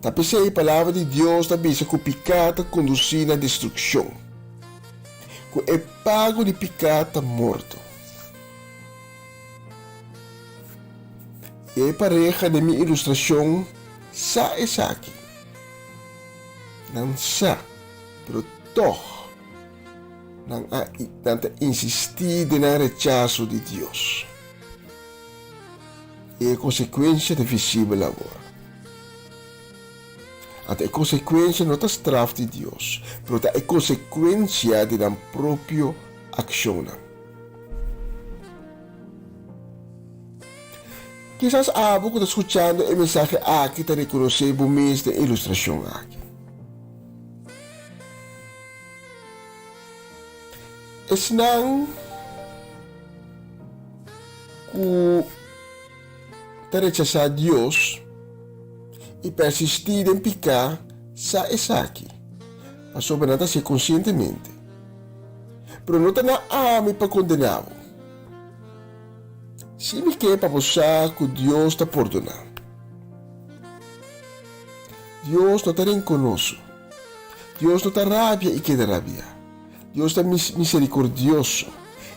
Ta p'esei Palabra di Dios ta bisa ku piká ta kondusí na destrukshon, ku e pago di piká ta morto. I e pareha den mi ilustrashon sa esaki. Nan sa, pero tòg nan a nan ta insistí den nan rechaso di Dios. I e konsekuensia ta visibel awor. Anto e konsekuensia no ta straf di Dios, pero ta e konsekuensia di nan propio akshonnan. Kisas abo ku ta skuchando e mensahe aki ta rekonosé bo mes den e ilustrashon aki. Esnan ku ta rechasá Dios i persistí den piká sa esaki, pasobra nan ta hasié konsientemente. Pero no ta na ami pa kondená bo. Si mi ke pa bo sa ku Dios ta pordoná. Dios no ta renkonoso. Dios no ta rabia i keda rabiá. Dios ta miserikordioso.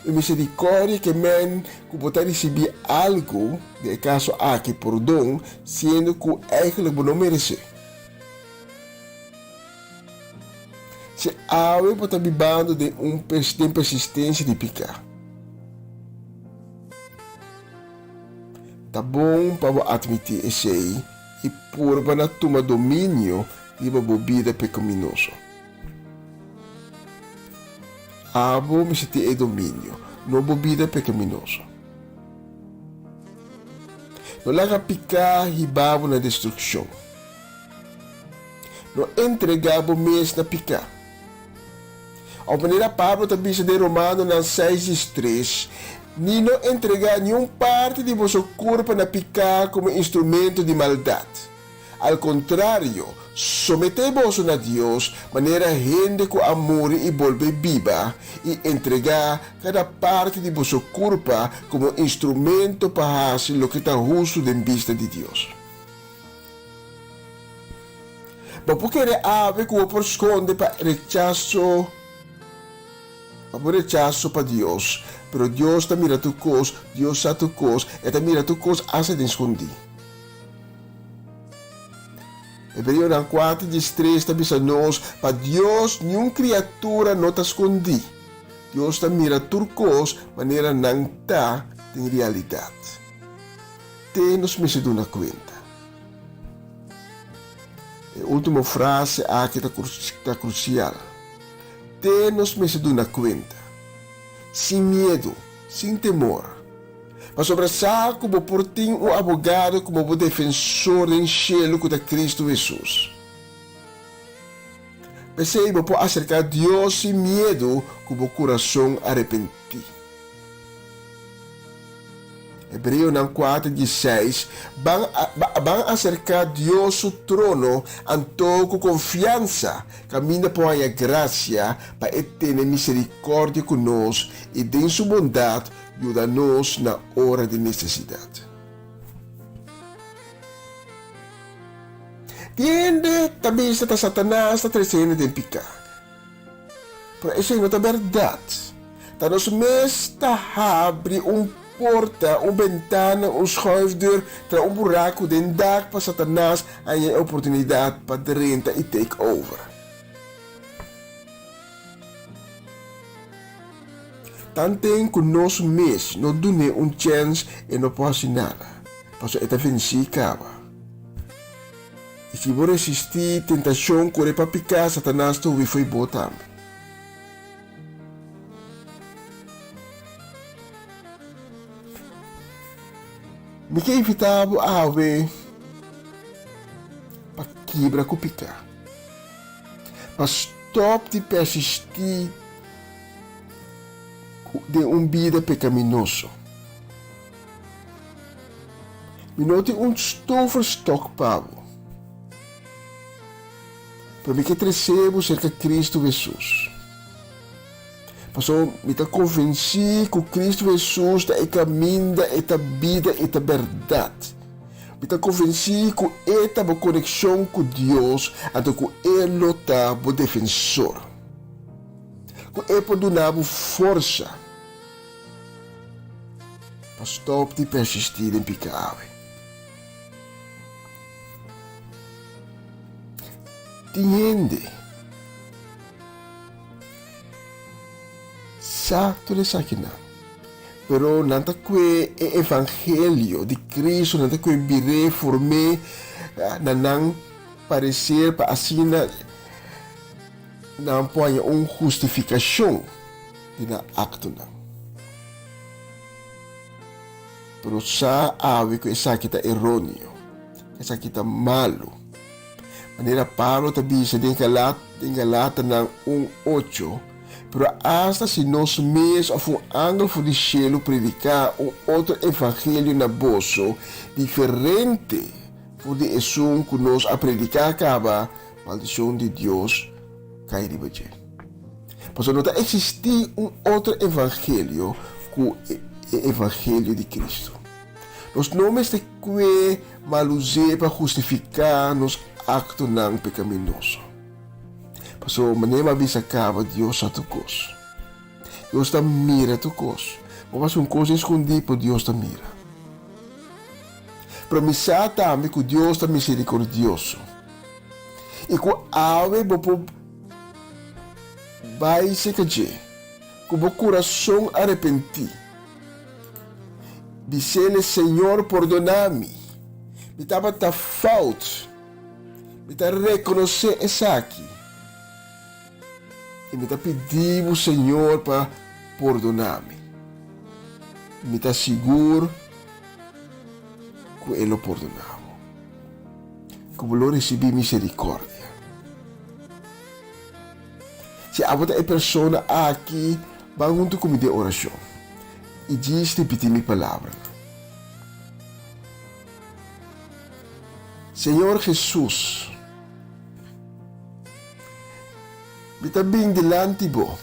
E miserikòrdia ke men ku bo ta risibí algu, den e kaso aki pordon, siendo ku eigentlik bo no meresé. Si awe bo ta bibando den un den persistensia di piká, ta bon pa bo atmití esei i purba na tuma dominio riba bo bida pekaminoso. Abo mester tin e dominio, no bo bida pekaminoso. No laga piká hiba bo na destrukshon. No entregá bo mes na piká. Òf manera Pablo ta bisa den Romanonan seis diestres, Ni no entregá niun parti di boso kurpa na piká komo instrumento di maldat. Al kontrario, someté boso na Dios manera hende ku a muri i bolbe biba, i entregá kada parti di boso kurpa komo instrumento pa hasi loke ta hustu den bista di Dios. Bo por kere awe ku bo por skonde pa rechaso, pa bo rechaso pa Dios, pero Dios ta mira tur kos, Dios sa tur kos, E ta mira tur kos asta den skondí. Hebreonan kuater diestres ta bisa nos pa Dios niun kriatura no ta skondí. Dios ta mira tur kos manera nan ta den realidat. Te nos mester duna kuenta. E último frase aki ta ta krusial. Te nos mester duna kuenta. Sin miedu, sin temor. Pasobra sa ku bo por tin un abogado komo bo defensor den shelu ku ta Kristu Hesus. P'esei bo por aserká Dios sin miedu ku bo kurason arepentí. Hebreonan kuater dieseis, Ban ban aserká Dios su trono anto ku konfiansa, kaminda por haña grasia pa e tene miserikòrdia ku nos i den su bondat yuda nos na ora di nesesidat. Tin hende ta bisa ta Satanas ta trese hende den piká. Pero esei no ta bèrdat. Ta nos mes ta habri un porta, un bentana, un schuifdeur, traha un buraku den dak pa Satanas haña e oportunidat pa drenta i take over. Tanten ku nos mes no dun'é un chèns e no por hasi nada, pasobra e ta vensí kaba. I si bo resistí tentashon, kore pa piká, Satanas ta hui fo'i bo tambe. Mi ke invitá bo awe pa kibra ku piká, pa stòp di persistí den un bida pekaminoso. Mi no tin un stoverstok pa bo, pero mi ke trese bo serka Kristu Hesus. Pasobra mi ta konvensí ku Kristu Hesus ta e kaminda, e ta bida, e ta bèrdat. Mi ta konvensí ku e ta bo konekshon ku Dios, anto ku e lo ta bo defensor. Ku e por duna bo forsa pa stòp di persistí den piká awe. Tin hende. Sa tur esakinan. Pero nan ta kue e evangelio di Cristo, nan ta kue bir'é, form'é na nan parecer pa asina nan por haña un hustificacion di nan actonan. Pero sa awe cu esaki ta eroneo, esaki ta malo. Manera Pablo ta bisa den den Galatanan un, ocho, Pero asta si nos mes òf un angel for di shelu prediká un otro evangelio na boso diferente for di esun ku nos a prediká kaba, maldishon di Dios kai riba dje. Pasobra no ta eksistí un otro evangelio ku e evangelio di Kristu. Nos no mester kue malus'é pa hustifiká nos aktonan pekaminoso. Pasobra manera mi a bisa kaba, Dios sa tur kos. Dios ta mira tur kos. Bo hasi un kos eskondí, pero Dios ta mira. Pero mi sa tambe ku Dios ta miserikordioso i ku awe bo por bai serka dje ku bo kurason arepentí. Bisele, Señor, pordona mi. Mi tabata fout. Mi ta rekonosé esaki. I mi ta pidi bo, Señor, pa pordona mi. Mi ta sigur ku E lo pordona bo, ku bo lo risibí miserikordia. Si abo ta e persona aki, ban huntu ku mi den orashon i djis ripití mi palabranan. Señor Hesus, mi ta bin dilanti Bo.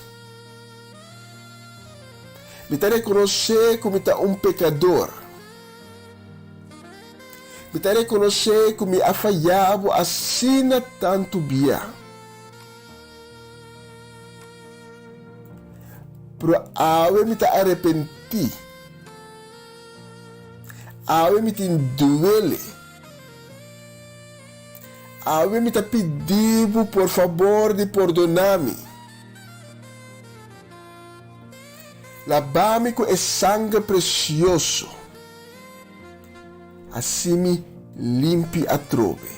Mi ta rekonosé ku mi ta un pekador. Mi ta rekonosé ku mi a fayá Bo asina tantu bia. Pero awe mi ta arepentí. Awe mi tin duele. Awe mi ta pidi bo por fabor di pordoná mi. Labá mi ku e sanger presioso. Hasi mi limpi atrobe.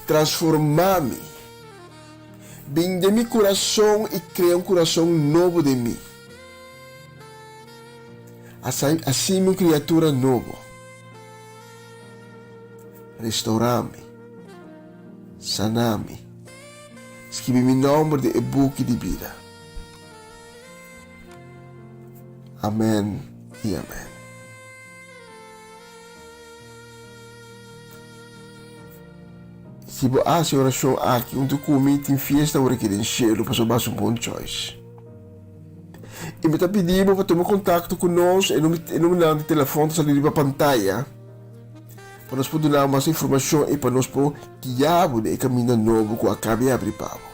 Transformá mi. Bin den mi kurason i krea un kurason nobo den mi. Hasi mi un kriatura nobo. Restourá mi. Saná mi. Skibi mi nòmber den e buki di bida. Amèn i amèn. Si bo hasi e orashon aki huntu ku mi, tin fiesta ora ki den shelu pasobra bo hasi un bon choice. I mi ta pidi bo pa tuma kontakto ku nos, e numbernan di telefòn ta sali riba pantaya, pa nos por duna bo mas informashon i pa nos por guia bo den e kaminda nobo ku a kaba di abri pa bo.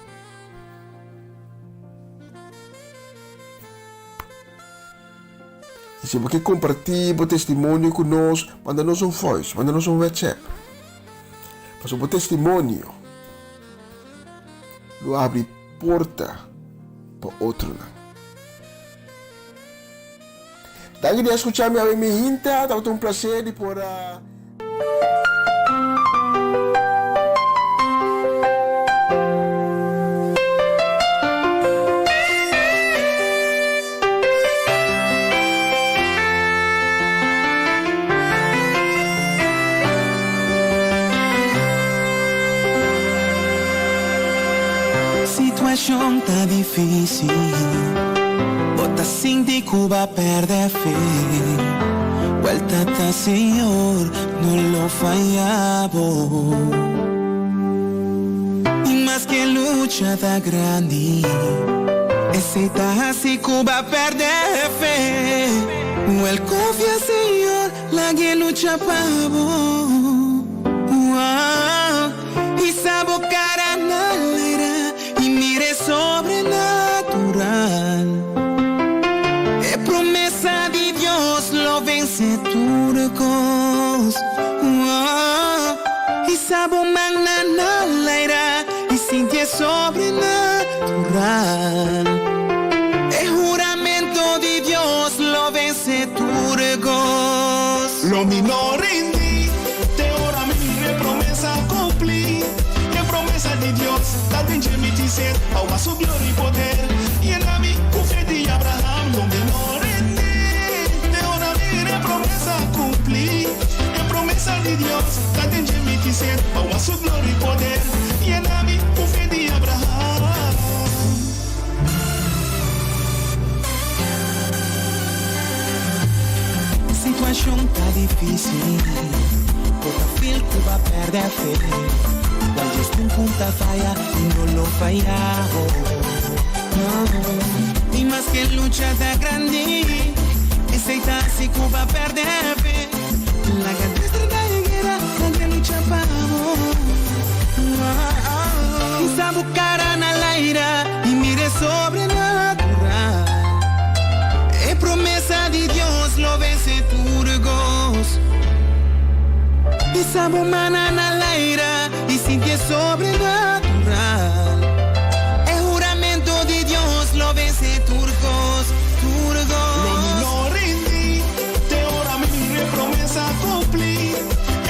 I si bo ke kompartí bo testimonio ku nos, manda nos un voice, manda nos un WhatsApp. Pasobra bo testimonio lo abri porta pa otronan. Danki di a skucha mi awe mi hinta, tabata un plaser di por a. Situashon ta difísil, bo ta sinti ku bo a pèrdè fe. Wèlta ta Señor no lo faya bo. I maske lucha ta grandi, esei ta hasi ku bo a pèrdè fe. Wèl konfia Señor, lag'e lucha pa bo. Hisa bo cara na laira y mira e sobrenatural. E promesa di Dios lo vence tur cos. Hisa bo man na na laira y sinti e sobrenatural. E huramento di Dios lo vence tur cos. Lo mi no rindi te ora mi mira e promesa cumpli. E promesa di Dios ta den dje mi tin sed pa wak su gloria y poder. Yena mi cu fe di Abraham. Lo mi no rindi te ora mi mira e promesa cumpli. E promesa di Dios ta den dje mi tin sed pa wak su gloria y poder. Yena mi cu fe di Abraham. Situashon ta difísil, bo ta feel ku bo a pèrdè fe. Wèl Dios nunka ta faya i no lo faya bo. I maske lucha ta grandi, esei ta hasi ku bo a pèrdè fe. Laga Dios trata e guera, laga e lucha pa bo. Hisa bo kara na laira i mira e sobrenatural. E promesa di Dios lo vence tur cos. Hisa bo mana na laira i sinti e sobrenatural. E huramento di Dios lo vence tur cos, tur cos. Lo mi no rindi te ora mi mira e promesa cumpli.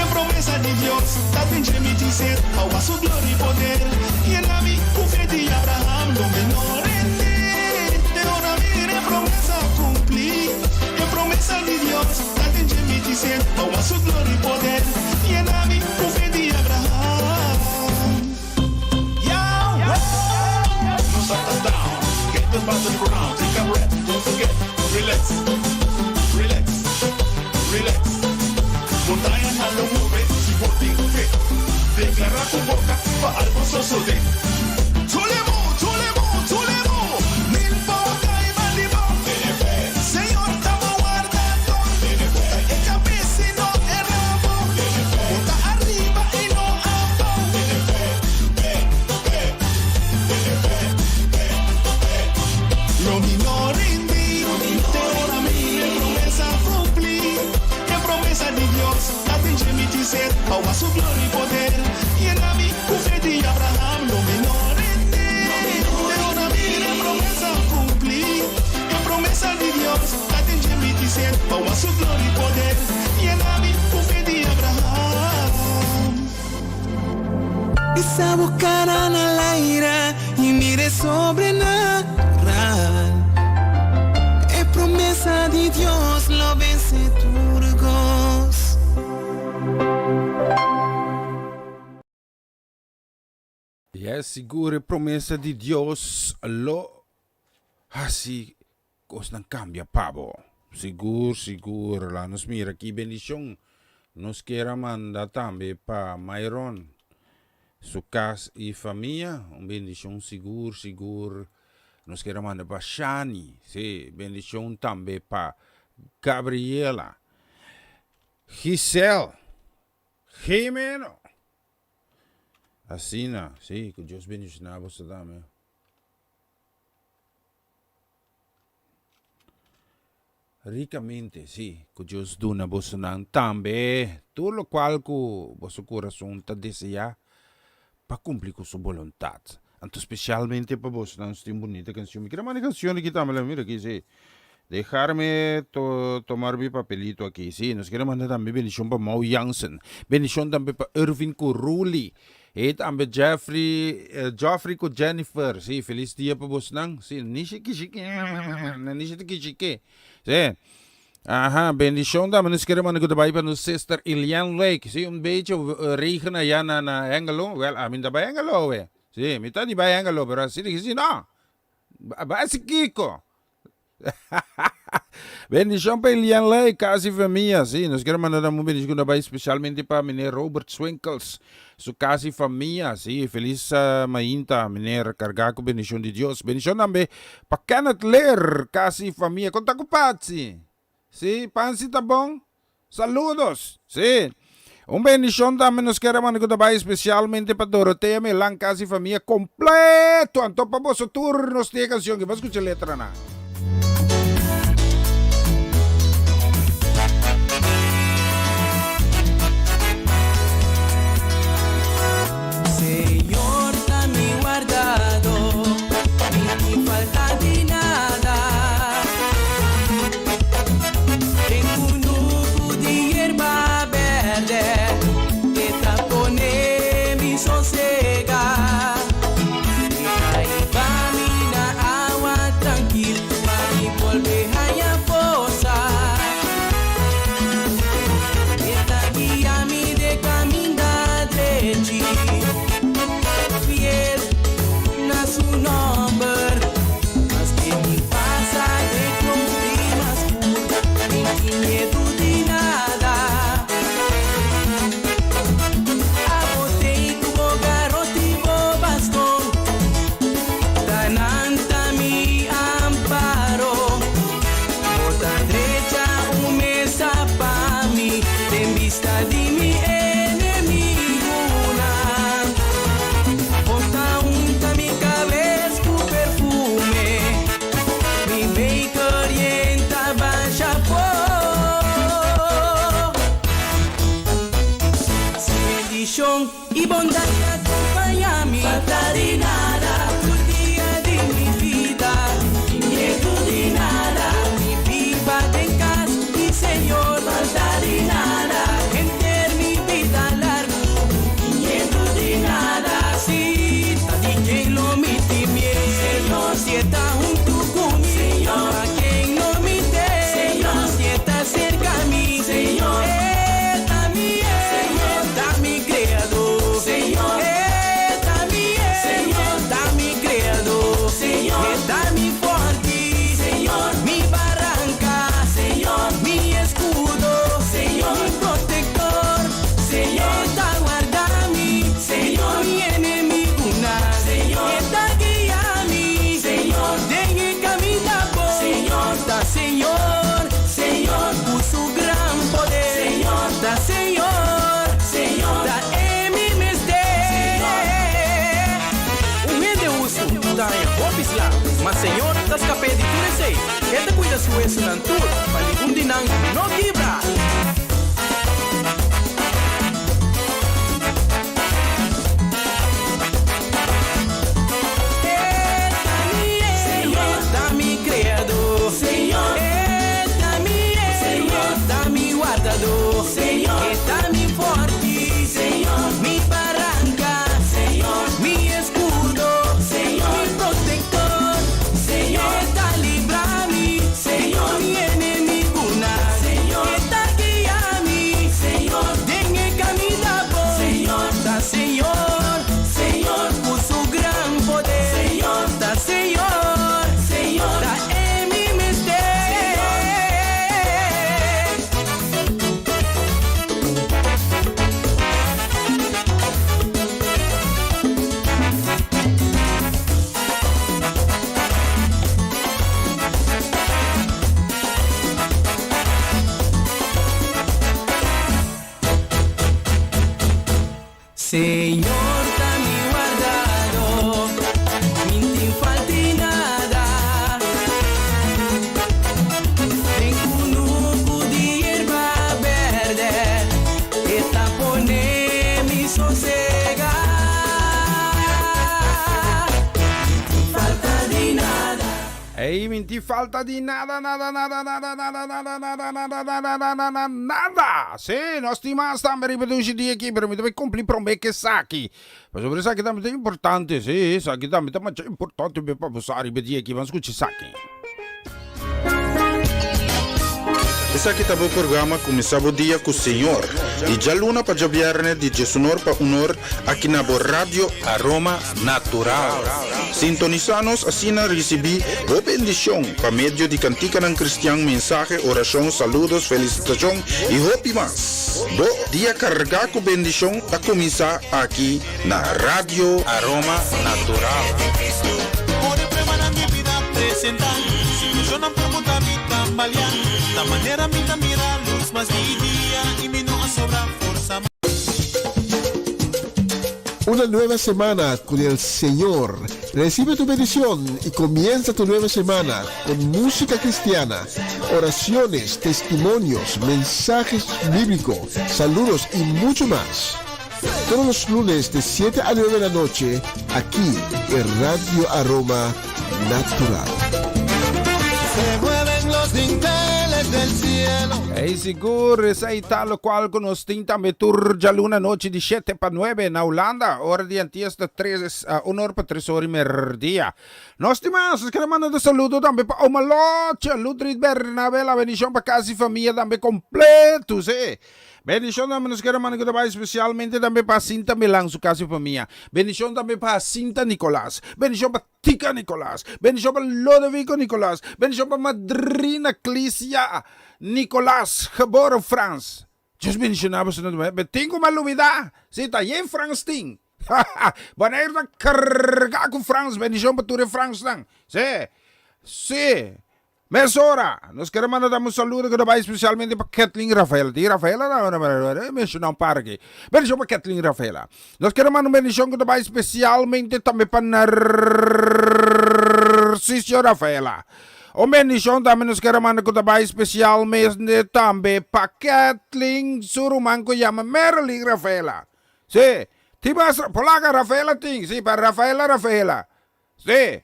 E promesa di Dios ta den dje mi tin sed pa wak su gloria y poder. Yena mi cu fe di Abraham. Lo mi no rindi te ora mi mira e promesa cumpli. E promesa di Dios ta den dje mi tin sed pa wak su gloria y poder. Yena mi cu fe di Abraham. Yahweh! No stop down, get the button ground, take a breath, don't forget, relax, relax, relax. Montaña nan lo move si bo tin fe. Declara cu boca pa algo sosode. Tulemo, tulemo, tulemo, mil boca y bandibo. Tene fe. Señor ta bo wardador. Tene fe. Bo ta e cabes y no e rabo. Tene fe. Bo ta ariba y no abou. Tene fe, fe, fe. Tene fe, fe, fe. Lo mi no rindi, te ora mi mira e promesa cumpli. E promesa di Dios ta den dje mi tin sed pa wak su gloria y poder. Yena mi cu fe di Abraham. Lo mi no rindi, te ora mi mira e promesa cumpli. E promesa di Dios ta den dje mi tin sed pa wak su gloria y poder. Yena mi cu fe di Abraham. Hisa bo cara na laira y mira e sobrenatural. E promesa di Dios lo vence tur cos. Yes, sigur e promesa di Dios lo hasi kosnan kambia pa bo. Sigur, sigur. Laga nos mira ki bendishon nos kier a manda tambe pa Myron, su kas i famia. Un bendishon sigur, sigur. Nos kier a manda pa Shani, si, bendishon tambe pa Gabriela, Giselle, Jimeno. Asina, si, ku Dios bendishoná boso tambe. Ricamente, sí, cu Dios duna bosonan tambe tur locual cu boso curason ta desea pa cumpli cu su boluntad. Anto specialmente pa bosonan su tin bunita cancion. Mi kere manda e cancion aki tambe, la mira aki, sí. Dejarme to tomar mi papelito aki, sí. Nos kere manda tambe bendicion pa Mau Jansen. Bendicion tambe pa Irvin Curuli. E tambe Jeffrey, Geoffrey cu Jennifer. Sí, feliz dia pa bosnan. Sí, ni shiki shiki, ni shiki shiki. Sí. Aha, bendicion tambe nos kere manda cu ta bai pa nos sister Ilian Lake. Sí, un beetje regen allá na, na Hengelo. Wel, ami no ta bai Hengelo, we. Sí, mi ta di bai Hengelo, pero asina ki si no. Bai hasi kiko? Bendishon pa Elian Ley, kas i famia. Sí, nos kier manda nan un bendishon ku ta bai spesialmente pa meneer Robert Swinkels, su kas i famia. Sí, felis mainta, meneer, kargá ku bendishon di Dios. Bendishon tambe pa Kenneth Leer, kas i famia. Kon ta ku Patsy? Sí, Pansi ta bon? Saludos! Sí. Un bendishon tambe nos kier a manda ku ta bai espesialmente pa Dorotea Melan, kas i famia kompleto. Anto pa boso tur nos tin e kanshon aki. Bo a skucha e letranan. Señor ta mi wardado, mi tin falta di nada. Den kunuku di yerba berde, e ta pone mi sosega. E ta hiba mi na awa trankil, pa mi bolbe haña forsa. E ta guia mi den kaminda drechi, fiel na su nòmber. Maske mi pasa den klomp di mas skur, mi tin miedu di nada. Abo tei ku bo garot i bo baston, ta nan ta mi amparo. Bo ta drecha un mesa pa mi den bista di mi enemigunan. Bo ta unta mi kabes ku perfume, mi beker yen ta basha afó. Si bendishon i bondat ta kompañá mi, falta di nada tur dia di mi bida, tin miedu di nada. Mi biba den kas di Señor, falta di nada henter mi bida largu, tin miedu di nada. Si ta di ken lo mi tin miedu, Señor, si e ta huntu ku mi, Señor, pa ken lo mi teme, Señor, si e ta serka mi, Señor, e ta mi Señor, ta mi Creador, Señor, e ta mi Señor, ta mi Creador, Señor, e ta mi forti, Señor, mi baranca, Señor, mi escudo, Señor, mi protector, Señor, e ta warda mi, Señor, mi enemigunan, Señor, e ta guia mi, Señor, den e caminda bon, Señor, ta Señor, Señor, cu su gran poder, Señor, ta Señor, Señor, ta e mi mester. Un hende hustu ta haña hopi sla, ma Señor ta skap'é di tur esei. E ta kuida su wesunan tur, pa ningun di nan no kibra. E ta mi Señor, ta mi Creador. Señor, E ta mi Señor, ta mi Wardador. Señor, E ta mi forti. Señor, mi baranca. Señor, mi escudo. Señor, mi protector. Señor, E ta libra mi. Señor, mi enemigunan. Señor, E ta guia mi. Señor, den e caminda bon. Señor, ta Señor. Señor, cu su gran poder. Señor, ta Señor. Señor, ta e mi mester. Señor ta mi wardadó, mi n'tin falt'i nada. Den kunuku di yerba bèrdè, e ta pone mi sosegá. Mi n'tin falta di nada. Ey, mi n'tin falta di nada, nada, nada, nada, nada, nada, nada, nada, nada, nada, nada, nada! Sí, nos tin mas tambe riba dushi dia aki, pero mi ta bay cumpli prome cu esaki. Pasobra esaki tambe ta importante, sí, esaki tambe ta masha importante pa bo sa riba dia aki. Ban scucha esaki. Esaki ta bo programa Kuminsá Bo Dia ku Señor, di djaluna pa djabièrnè di djesunor pa unor aki na bo Radio Aroma Natural. Sintonisá nos asina risibí bo bendishon pa medio di kantikanan kristian, mensahe, orashon, saludos, felisitashon i hopi mas. Bo dia kargá ku bendishon ta kuminsá aki na Radio Aroma Natural. Ora e pruebanan di bida presentá, situacionnan por muta mi tambaleá, ta manera mi ta mira lus mas di dia i mi no a sobra forsa mas. Una nueva semana con el Señor. Recibe tu bendición y comienza tu nueva semana con música cristiana, oraciones, testimonios, mensajes bíblicos, saludos y mucho más. Todos los lunes de 7 a 9 de la noche, aquí en Radio Aroma Natural. Se mueven los dinteles del cielo. Ey sigur, esei ta lokual ku nos tin tambe tur djaluna nochi di shete pa nuebe na Hulanda, ora di antes ta tres, un or pa tres ora i merdia. Nos tin mas, nos kere manda un saludo tambe pa Oma Loche, Ludrit Bernabé, la bendishon pa kas i famia tambe kompleto, sí. Bendishon tambe nos kere manda ku ta bai spesialmente tambe pa Jacinta Melan su kas i famia. Bendishon tambe pa Jacinta Nicolas. Bendishon pa Tika Nicolas. Bendishon pa Lodovico Nicolas. Bendishon pa madrina Clicia Nicolas, geboren Frans. Dios bendishoná boso na tur. Tin ku m'a lubidá. Si, ta yen Frans tin. Boneiru ta kargá ku Frans. Bendishon pa tur e Fransnan. Si. Si. Mesora, nos kere manda dam un saludo ku ta bai spesialmente pa Kathleen Rafaela. Tin Rafaela na menshoná un par aki. Bendishon pa Kathleen Rafaela. Nos kere manda un bendishon ku ta bai spesialmente tambe pa Narcisio Rafaela. Un bendishon tambe nos kere manda ku ta bai spesialmente tambe pa Kathleen su ruman ku yama Marilyn Rafaela. Sí, tin mas polaca Rafaela tin, sí, pa Rafaela Rafaela. Sí.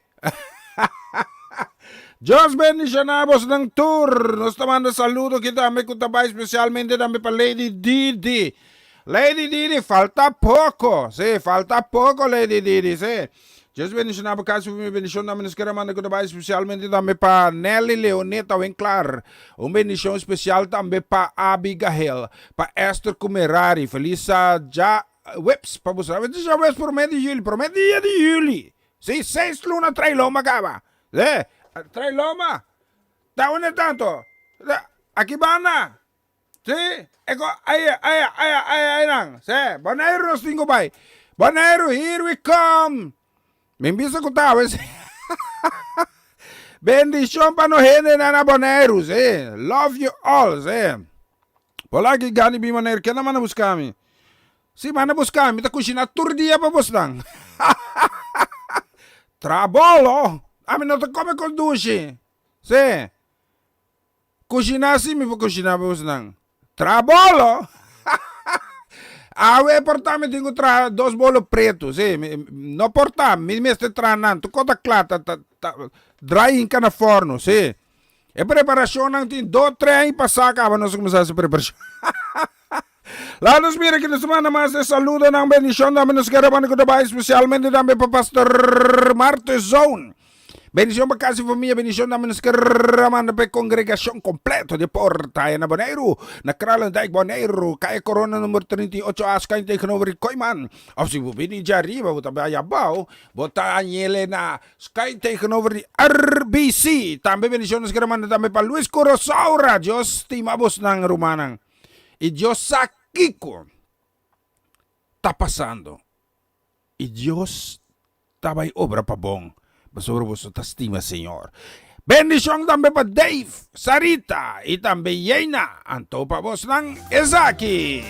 Dios bendiciona bosnan tur. Nos ta manda saludo aki tambe cu ta bay specialmente tambe pa Lady Didi. Lady Didi, falta poco. Sí, falta poco Lady Didi, sí. Dios bendiciona bo casi mi bendicion tambe nos quiere manda cu ta bay specialmente tambe pa Nelly Leoneta Winklar. Un bendicion especial tambe pa Abigail, pa Esther cu Merari. Feliz ja Weps, pa bo sabi, dja wes promé di juli, promé dia di juli. Si, seis luna trai loma kaba. Eh, trai loma. Ta unda tanto? Aki banda. Si, eko, ai, ai, ai, ai, ai nan. Si, Boneiru nos tin ku bai. Boneiru, here we come. Mi bisa ku ta wes. Bendishon pa no hendenan na Boneiru, si. Love you all, si. Hola ki gani bin maner kenda manda buska mi? Si manda buska mi ta kushina tur dia pa bosnan. Tra bolo, ami no ta kome kos dushi. Si. Kushina si mi por kushina pa bosnan. Tra bolo. Awe por ta mi tin ku traha dos bolo pretu. Si, no por ta, mi mester traha nan. Tur kos ta kla, ta ta ta drai hinka na forno. Si. E preparashonnan tin dos tres aña pasá kaba nos a kuminsá hasi preparashon. Laga nos mira ki nos ta manda mas e saludonan, bendishon tambe nos kere manda ku ta bai spesialmente tambe pa Pastor Martes Zone. Bendishon pa kas i famia, bendishon tambe nos kere manda pa e kongregashon kompleto di Porta na Boneiru, na Kralendijk, Boneiru, Kaya Korona number 38 A, schuin tegenover di Kooiman. Of si bo bini djariba bo ta bai abou, bo ta añele na Sky tegenover di RBC. Tambe bendicion nos kere manda tambe pa Luis ku Rosaura. Dios stima bosnan rumannan. I Dios sa kiko ta pasando. I Dios ta bai obra pa bon pasobra boso ta stima Señor. Bendicion tambe pa Dave, Sarita i tambe Yeina. Anto pa bosnan esaki.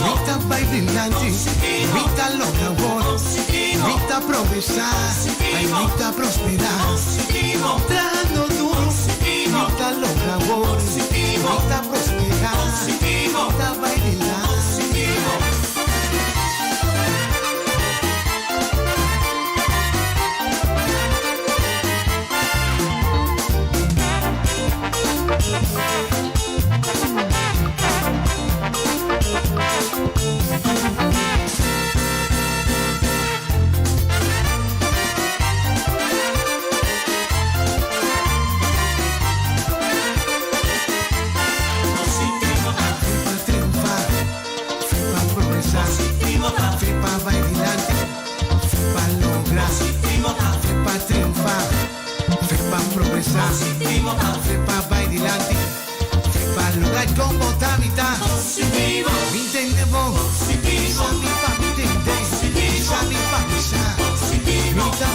Mi ta bai dilanti, mi ta logra awor. Mi ta progresá, ai mi ta prosperá. Trahando duro, mi ta logra awor. Mi ta prosperá, mi ta bai dilanti.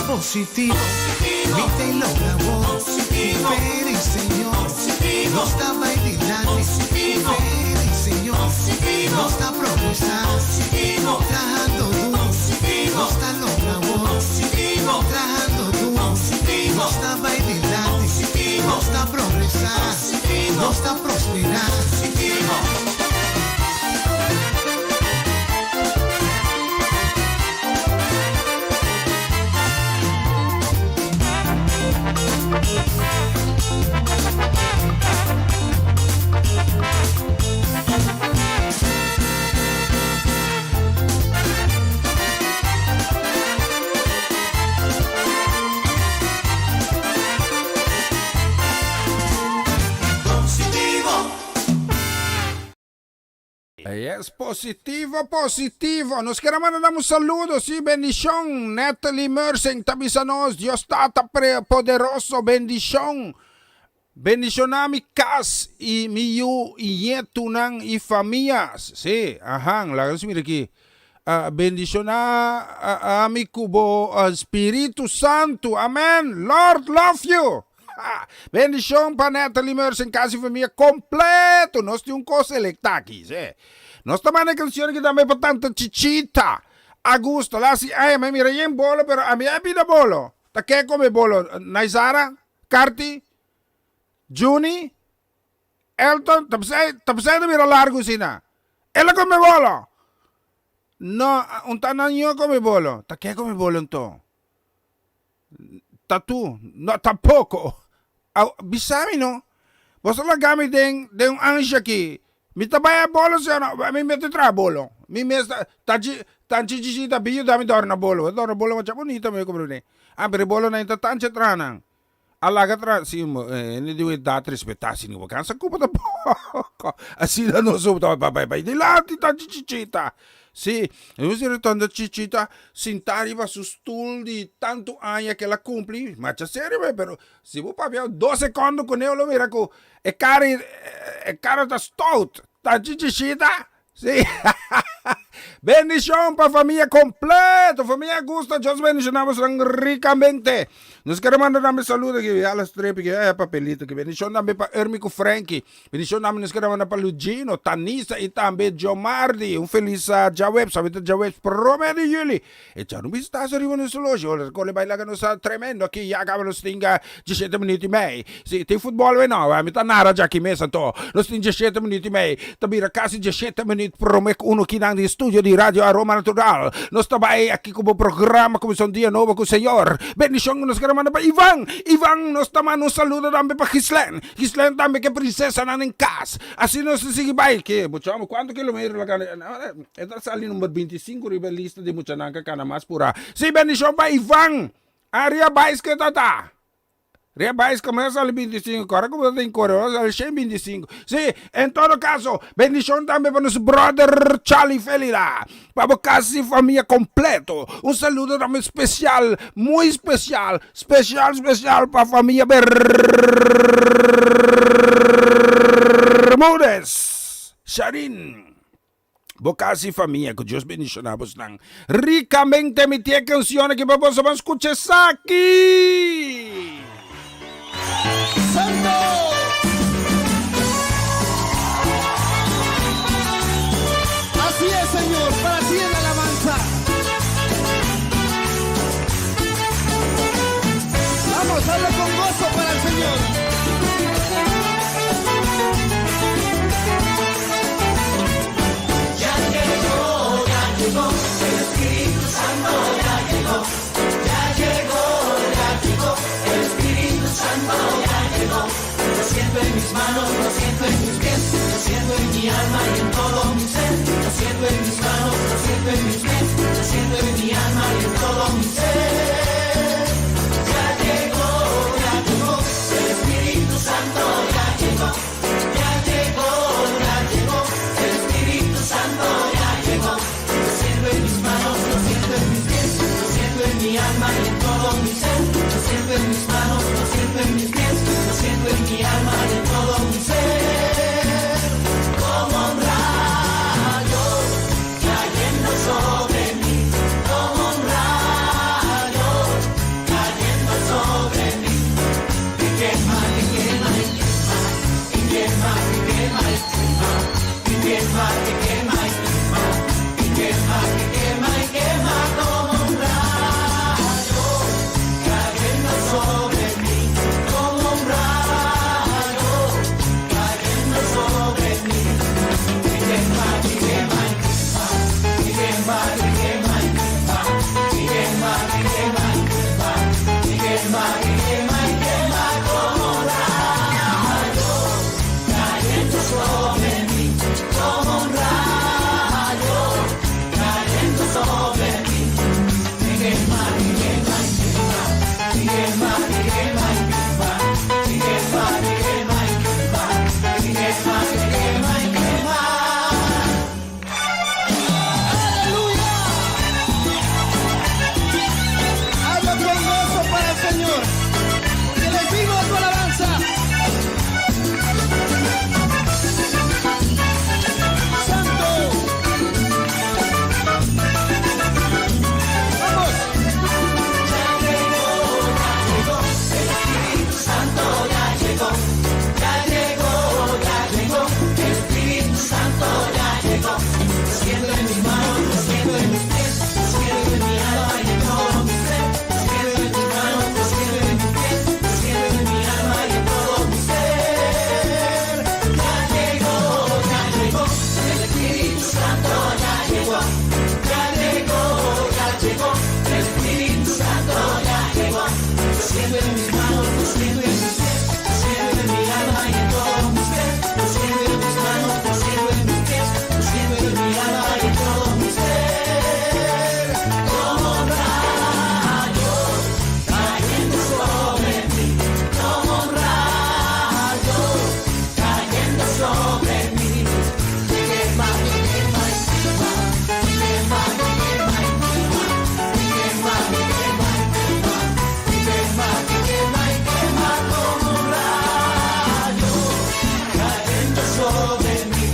Positivo, mi ta logra awor. Fe den Señor, nos ta bai dilanti. Fe den Señor, nos ta progresá. Trahando duro, nos ta logra awor. Trahando duro, nos ta bai dilanti. Nos ta progresá, nos ta prosperá. Es positivo, positivo. Nos quiere mandar un saludo, sí, bendición. Natalie Mersing, ta bisa nos, Dios Tata poderoso, bendición. Bendiciona mi cas y mi yu y nietunan y familias. Sí, ahan, laga nos mira aki. Uh, bendiciona uh, ami cu bo uh, Spiritu Santo. Amen. Lord love you. Ha. Bendicion pa Natalie Mersen, cas y familia completo. Nos tin un cos selecta aki, sí. Nos ta manda cancion aki tambe pa Tanta Chichita. Augusto, la si ay, mi mira yen bolo, pero ami a bida bolo. Ta ke come bolo? Naisara? Carti? Juni? Elton? Ta p'esei, ta p'esei ta bira largu asina. El a come bolo! No, un ta nan yo a come bolo. Ta ke come bolo anto? Ta tu? No, tampoco. Aw, bisa mi no. Bo ta laga mi den, den un ansha aki. Mi ta bai a bolo si o no? Mi mester traha bolo. Mi mes ta, ta chi, tan chi chi chi ta bin yuda mi dòrna bolo. E dòrna bolo masha bunita mi a kumpra. Ah, pero e bolonan ta tan chi traha nan. A laga traha, si, hende di un edat respetá si no cansa cupa tampoco. Asina nos ta bai bai bai dilanti ta chichichita. Si, nos mira tanta chichita sintá riba su stoel di tantu aña ke el a cumpli, masha serio bai, pero si bo papia dos secondo cune bo lo mira cu e cara e cara ta stout. Ta chichichita. Sí. Bendicion pa familia completo. Familia Augusta, Dios bendiciona bosnan ricamente. Nos quiere manda tambe saludo aquí, ya las trepi que eh, papelito aquí. Bendicion tambe pa Ermi cu Frankie. Bendicion tambe nos quiere manda pa Lugino, Tanisa y tambe Jomardi. Un feliz uh, djaweps, ahorita djaweps prome di juli. Echar un vistazo riba nuestro loge. Hola, cole baila que nos tremendo aquí. Ya acaba nos tinga 17 minutos y mei. Si, tin futbol we no, mi ta nara dja aki mes anto. Nos tin 17 minuut y mei. Ta bira casi 17 minuut prome cu uno kinan di studio di Radio Aroma Natural. Nos ta bay aki cu bo programa cuminsa un dia nobo cu Señor. Bendicion cu nos kere manda pa Ivan. Ivan, nos ta manda un saludo tambe pa Gislaine. Gislaine tambe cu e princesanan den cas. Asina nos ta sigui bay. Ke, mucha homber, cuanto kilometro la cana? E ta sali number 25 riba e lista di muchanan ca cana mas pura. Si, bendicion pa Ivan. Aria Baiske ta ta. Rebais como a sali 25, kora como ta tin kore, a sali 125. Sí, en todo caso, bendicion tambe pa nos brother Charlie Felida, pa bo casa y familia completo. Un saludo tambe especial, muy especial, special, special pa familia Bermudez. Sharin. Bo casa y famia, cu Dios bendiciona bosnan ricamente. Mi tin e cancion aki pa boso ban scucha esaki. Santo! Así es. Vamos a hablar con gozo para el Señor. Ya llegó, ya llegó, el Espíritu Santo ya llegó. Ya llegó, ya llegó, el Espíritu Santo ya llegó. Lo siento en mis manos, lo siento en mis pies, lo siento en mi alma y en todo mi ser. Lo siento en mis manos, lo siento en mis pies, lo siento en mi alma y en todo mi ser. Ya llegó, ya llegó, el Espíritu Santo ya llegó. Ya llegó, ya llegó, el Espíritu Santo ya llegó. Lo siento en mis manos, lo siento en mis pies, lo siento en mi alma y en todo mi ser. Lo siento en mis manos, lo siento en mis pies, lo siento en mi alma y en todo mi ser. Como un rayo cayendo sobre mí, como un rayo cayendo sobre mí. Y quema, y quema, y quema, y quema, y quema, y quema, y quema, y quema, y quema, y quema, y quema, y quema como un rayo cayendo sobre mí, como un rayo cayendo sobre mí. Y quema, y quema, y quema, y quema, y quema, y quema, y quema, y quema, y quema, y quema, y quema, y quema como un rayo cayendo sobre mí, como un rayo cayendo sobre mí. Y quema, y quema, y quema, y quema, y quema, y quema, y quema, y quema, y quema, y quema, y quema, y quema. ¡Aleluya! Habla con gozo para el Señor. Porque les vivo tu alabanza. Santo. Vamos. Ya llegó, ya llegó, el Espíritu Santo ya llegó. Ya llegó, ya llegó, el Espíritu Santo ya llegó. Lo siento en mis manos, lo siento en mis pies, lo siento en mi alma y en todo mi ser. Lo siento en mis manos, lo siento en mis pies, lo siento en mi alma y en todo mi ser. Ya llegó, ya llegó, el Espíritu Santo ya llegó. Ya llegó, ya llegó, el Espíritu Santo ya llegó. Lo siento en mis manos, lo siento en mis pies, lo siento en mi alma y en todo mi ser. Lo siento en mis manos, lo siento en mis pies, lo siento en mi alma y en todo mi ser. Como un rayo cayendo sobre mí, como un rayo cayendo sobre mí. Y quema, y quema, y quema, y quema, y quema, y quema, y quema, y quema, y quema, y quema, y quema, y quema como un rayo cayendo sobre mí,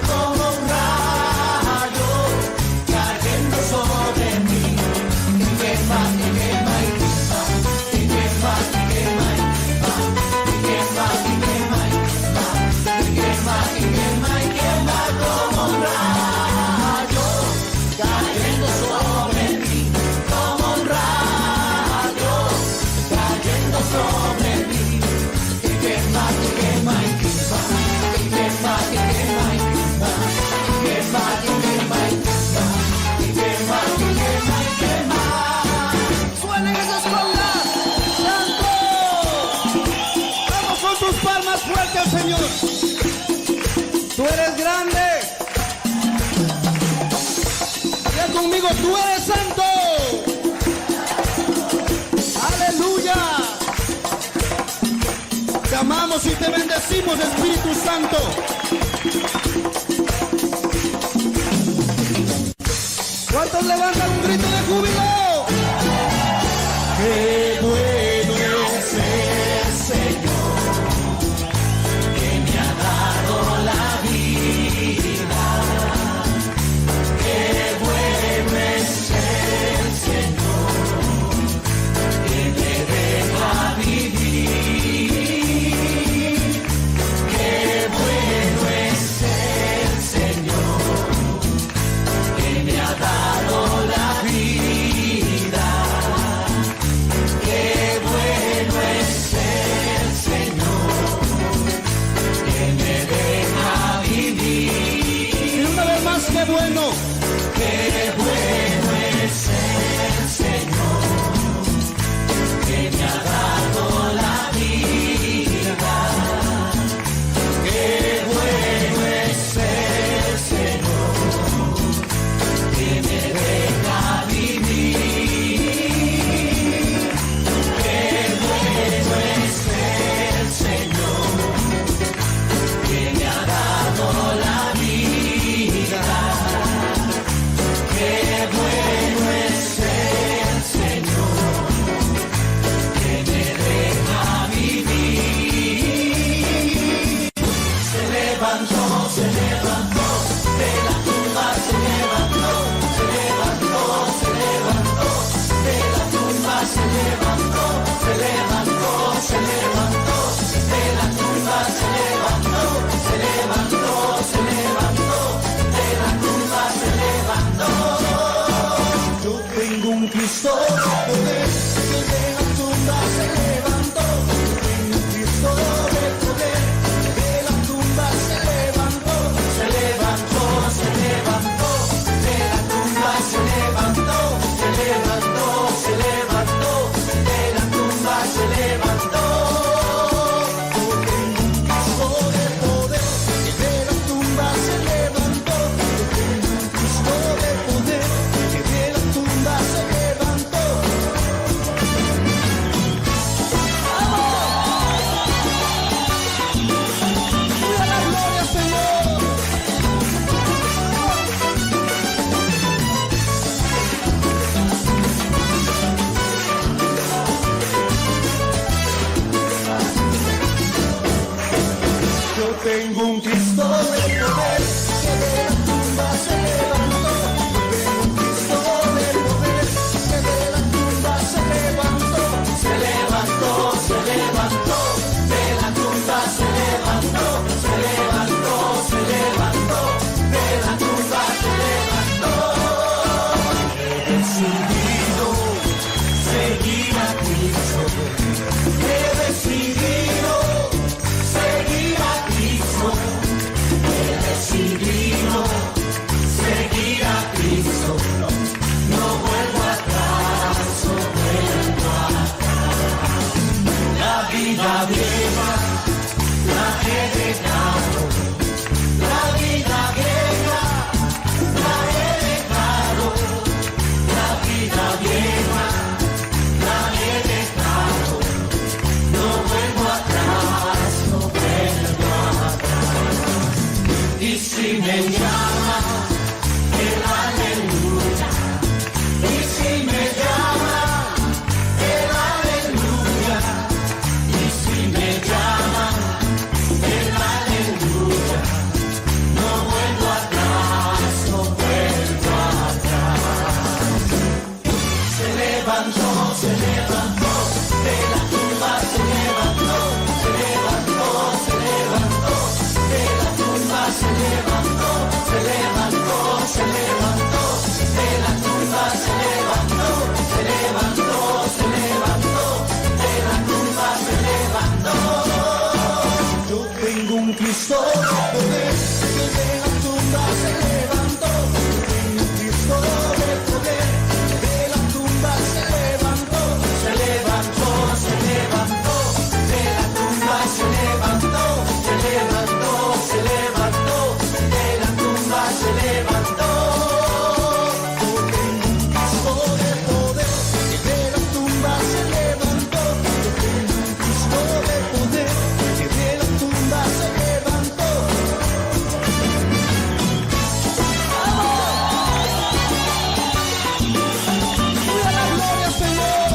como un rayo cayendo sobre mí. Y quema, y quema, y quema, y quema, y quema, y quema, y quema, y quema, y quema, y quema, y quema como un rayo cayendo sobre mí, como un rayo cayendo sobre mí. Y quema, y quema, y quema, y quema, y quema, y quema, y quema, y quema, y quema, y quema, y quema, y quema. Suenen esas congas. ¡Santo! Vamos con tus palmas fuerte al Señor. Tú eres grande. Ya conmigo, tú eres santo. Aleluya. Te amamos y te bendecimos, Espíritu Santo. ¿Cuántos levantan un grito de júbilo? Qué bueno es el Señor que me ha dado la vida. Qué bueno es el Señor que me deja vivir. Qué bueno es el Señor que me ha dado la vida. tengo un Cristo de poder que de la tumba se levantó. Yo tengo un Cristo de poder que de la tumba se levantó. Se levantó, se levantó, de la tumba se levantó, se levantó, se levantó, de la tumba se levantó. He decidido seguir a Cristo. He decidido seguir a Cristo. He decidido seguir a Cristo. No vuelvo atrás, no vuelvo atrás. La vida vieja la he dejado. La vida vieja la he dejado. La vida vieja la he dejado. No vuelvo atrás, no vuelvo atrás. Y si me llama, el aleluya. Y si me llama, el aleluya. Y si me llama, el aleluya. No vuelvo atrás, no vuelvo atrás. Se levantó, se levantó, de la tumba se levantó, se levantó, se levantó, de la tumba se levantó, se levantó, se levantó, de la tumba se levantó, se levantó, se levantó, de la tumba se levantó. Yo tengo un Cristo de poder que de la tumba se levantó. Yo tengo un Cristo de poder que de la tumba se levantó. Se levantó, se levantó, de la tumba se levantó, se levantó, se levantó, de la tumba se levantó. Yo tengo un Cristo de poder que de la tumba se levantó. Yo tengo un Cristo de poder que de la tumba se levantó. ¡Viva la gloria, Señor!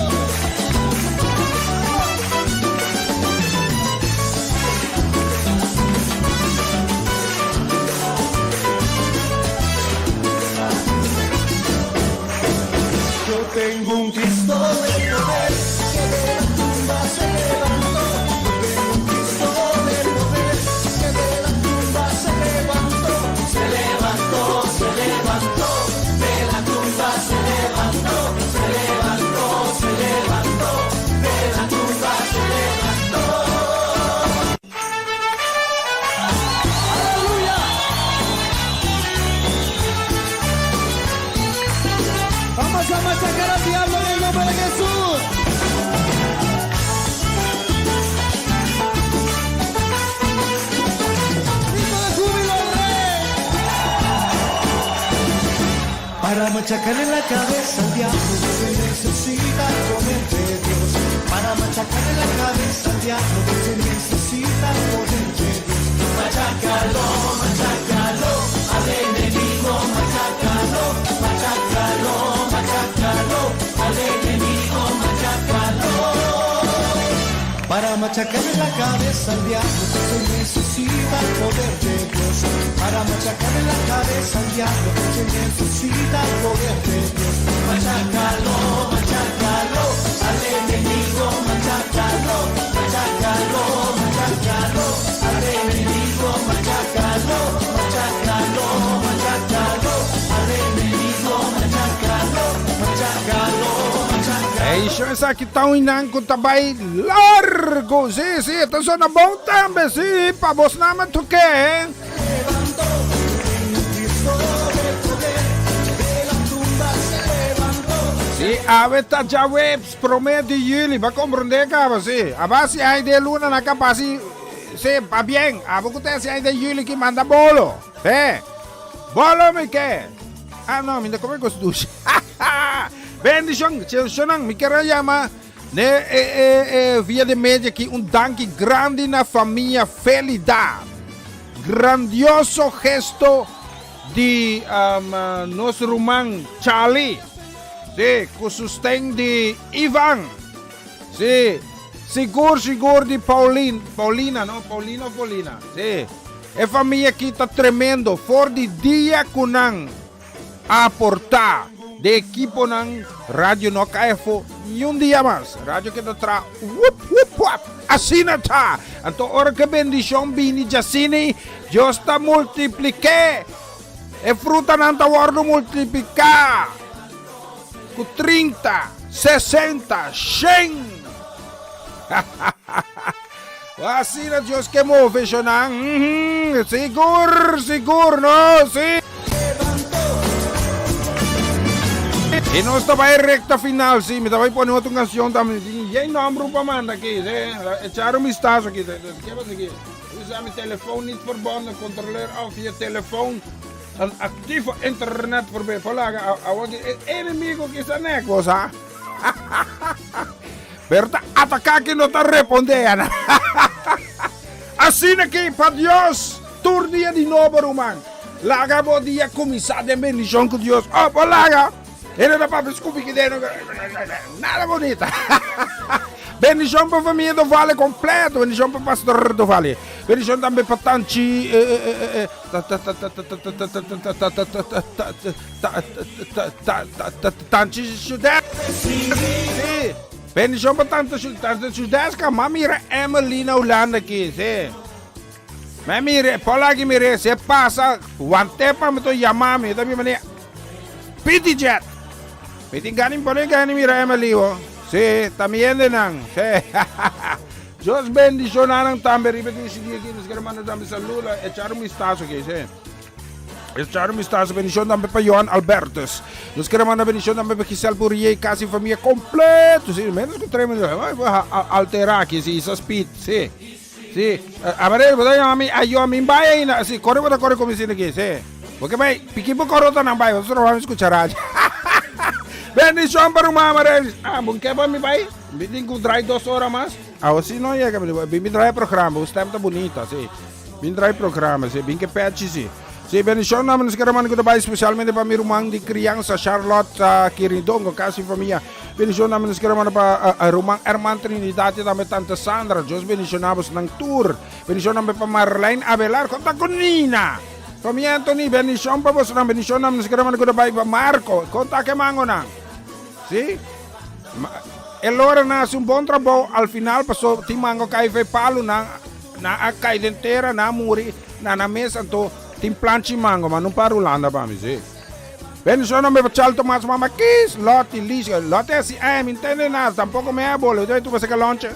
Yo tengo un Cristo de poder que de la tumba se levantó. Yo tengo un Cristo de poder que de la tumba se levantó. Se levantó, se levantó, de la tumba se levantó, se levantó, se levantó, de la tumba se levantó. ¡Aleluya! Vamos a machacar al diablo en el nombre de Jesús. ¡Grito de júbilo, Rey! Para machacarle la cabeza al diablo se necesita el poder de Dios. Para machacarle la cabeza al diablo se necesita el poder de Dios. Machácalo, machácalo, al enemigo, machácalo, machácalo, machácalo, al enemigo, machácalo. Para machacarle la cabeza al diablo se necesita el poder de Dios. Para machacarle la cabeza al diablo se necesita el poder de Dios. Machácalo, machácalo, al enemigo, machácalo, machácalo, machácalo, al enemigo, machácalo, machácalo, machácalo, al enemigo, machácalo, machácalo, machácalo. Ei, esaki ta un nan ku ta bai largu. Si, si, ta sona bon tambe, si, pa bo nama toke. Cristo de poder, de la tumba se levantó. Si, awe ta djaweps, promé di yüli, bo a komprondé kaba, si. A base ei di luna na kapasi, si, pa bien. Abo ku te si ei di yüli ki manda bolo. Eh, bolo mi ke. Ah, no, mi no kome kos dushi. Bendishon, shonan, mi ke yama ne, via di media aki un danki grandi na famia Felida. Grandioso gesto di nos ruman Charlie. Si, ku sosten di Ivan. Si, sigur, sigur di Paulin, Paulina, no? Paulina o Paulina? Si. E famia aki ta tremendo, for di dia ku nan a aportá den ekiponan radio no a kai afó niun dia mas. Radio keda traha wup wup wap. Asina ta! Anto ora ku e bendishon bini djasini, Dios ta multiplik'é. E frutanan ta wòrdu multipliká ku 30, 60, 100. Asina Dios ke move shonan. Sigur, sigur, no, si. I nos ta bai recta final, si. Mi ta bai pone otro canción tambe. Tin yen nombre pa manda aki, si. Echar un vistazo aki. Ke pasa aki? Usa mi telefoon niet verbonden. Controleer of je telefoon een actieve internetverbinding. Polaga, awor ki e enemigo ki sa nek, bo sa. Pero ta ataká ki no ta repondé ana. Asina ki pa Dios tur dia di nobo ruman. Laga bo dia kuminsá den bendishon ku Dios. Oh, bo laga. Hende ta papia skupi ki den. Nada bonita. Bendishon pa famia do Vale kompleto. Bendishon pa pastor do Vale. Bendishon tambe pa tanchi Tanchi Shudeska. Bendishon pa tante Shudeska. Ma mira Emily na Hulanda aki. Si. Ma mire, pola aki mire, se pasa, wante pa mi to yama mi, ta mi mane Pity Jet. Mi tin gani pone gani mira Emily ho. Si, ta mi hende nan. Si. Dios bendiciona nan tambe riba di ese dia aki. Nos kere manda tambe saludo, echar un vistazo aki, si. Echar un vistazo bendición tambe pa Johan Albertus. Nos kere manda bendición tambe pa Giselle Pourier, casi familia completo. Sí, menos que 3 minutos. Altera aquí, sí, isa speed, sí. Sí. A ver, vos llama a mí, ayo a mí vaya y sí, corre, vos corre con mi cine aquí, sí. Porque vai, piqui por corota nan vai, nosotros vamos a escuchar radio. Bendición para un mamá, Ah, bun que pa mi vai? Mi tin que draai 2 horas mas. Ah, si no llega, mi draai programa, usted está bonita, sí. Bin draai programa, sí. Bin ke pechi, sí. Sí, bendishon na nos kere manda ku ta bai spesialmente pa mi ruman di kriansa Charlotte uh, Kirindongo, kasi familia. Bendishon na nos kere manda pa uh, ruman Herman Trinidad y tambe tante Sandra. Dios bendishoná bos nan tur. Bendishon tambe pa Marlene Avelar, konta ku Nina. Familia Anthony, bendishon pa bos nan. Bendishon na nos kere manda ku ta bai pa Marco. Konta ke mango nan. Sí? E lora nan hasi un bon trabou al final paso tin mango kai fe palu nan nan a kai den tera nan a muri na nan mes anto tin planchi mango ma no para Hulanda pa mi si. Bendicion nombre pa Charles Tomas mama Kis Lottie Licia Lottie asi eh mi ntende nada tampoco mi a bolo tu pasa ke lonche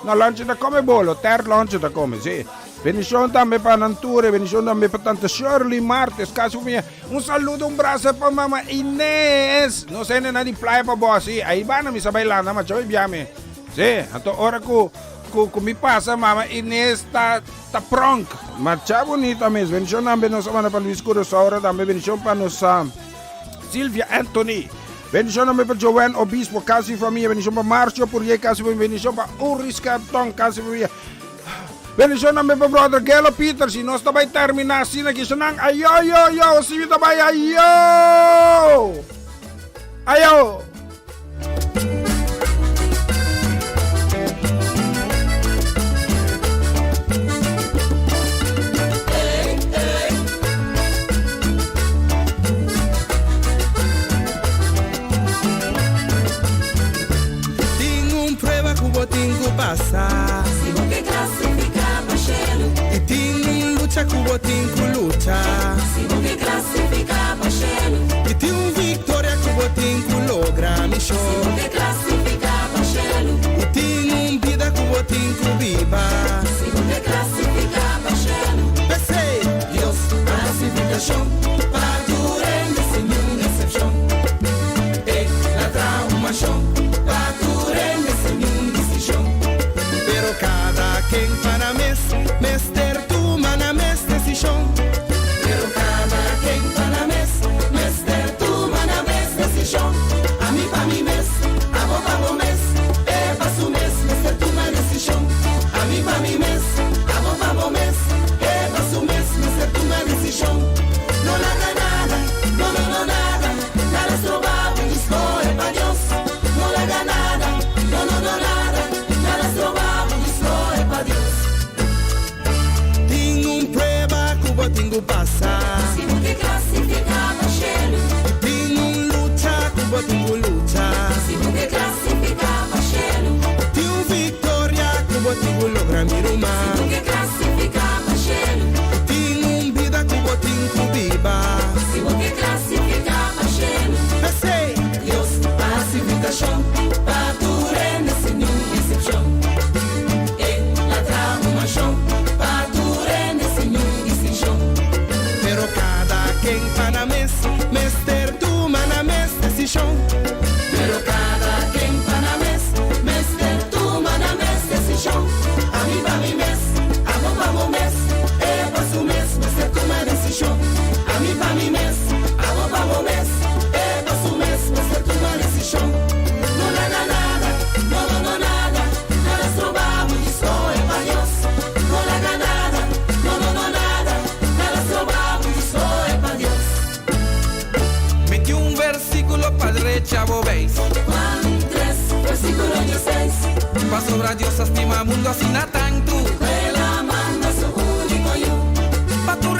no lonche ta come bolo ter lonche ta come si. Bendicion tambe pa nan tur e bendicion tambe pa tante Shirley Martes casi familia. Un saludo, un brasa pa mama Inés. No sé na di playa pa bo sí. Ahí bana mi sa bailando, ma choy biame. Sí, anto ora ku ku ku mi pasa mama Inés ta ta pronk. Marcha bonita mes. Bendición tambe nos a manda pa Luis Curaçao, tambe bendición pa nos Silvia Anthony. Bendición tambe pa Joanne Obispo, casi familia. Bendición pa Marcio Purier, casi familia. Bendición pa Uris Carton, casi familia. Bendicion tambe pa brother Gelo Peters y nos ta bay termina asina aki sonan ayo yo yo si mi ta bay ayo ayo. Tin un prueba ku bo tin ku pasa. Si bo ke klasifiká pa shelu. I tin un lucha ku bo tin ku lucha. Si bo ke klasifiká pa shelu. I tin un viktoria ku bo tin ku logra, mi Si bo ke klasifiká pa shelu. I tin un bida ku bo tin ku biba. Si bo ke klasifiká pa shelu. P'esei, Dios klasifikashon pa tur hende sin niun eksepshon. E la traha un mashon pa tur hende sin niun distinshon. Pero kada ken pa nan mes mester tuma nan mes desishon. Pero kada ken pa nan mes mester tuma nan mes desishon. Ami pa mi mes, abo pa bo mes, e pa su mes mester tuma desishon. Ami pa mi mes, abo pa bo mes, e pa su mes mester tuma desishon. No laga nada, no no no nada, nada stroba bo di skohe pa Dios. No laga nada, no no no nada, nada stroba bo di skohe pa Dios. Tin un prueba. bo tin ku logra, mi ruman. Si bo ke klasifiká pa shelu. Tin un bida ku bo tin ku biba. Si bo ke klasifiká pa shelu. P'esei. Dios a hasi invitashon pa tur hende sin niun eksepshon. El a traha un manshon pa tur hende sin niun distinshon. Pero kada ken pa nan mes mester tuma nan mes desishon. Pero kada ken pa nan mes mester tuma nan mes desishon. Ami pa mi mes, abo pa bo mes, e pa su mes mester tuma desishon. Ami pa mi mes, abo pa bo mes, e pa su mes mester tuma desishon. No laga nada, no no no nada, nada stroba bo di skohe pa Dios. No laga nada, no no no nada, nada stroba bo di skohe pa Dios. Mi tin un versíkulo pa drecha bo beis. Juan 3, versíkulo 16. Pasobra Dios a stima mundu asina tantu. El a manda su úniko yu. Pa tur.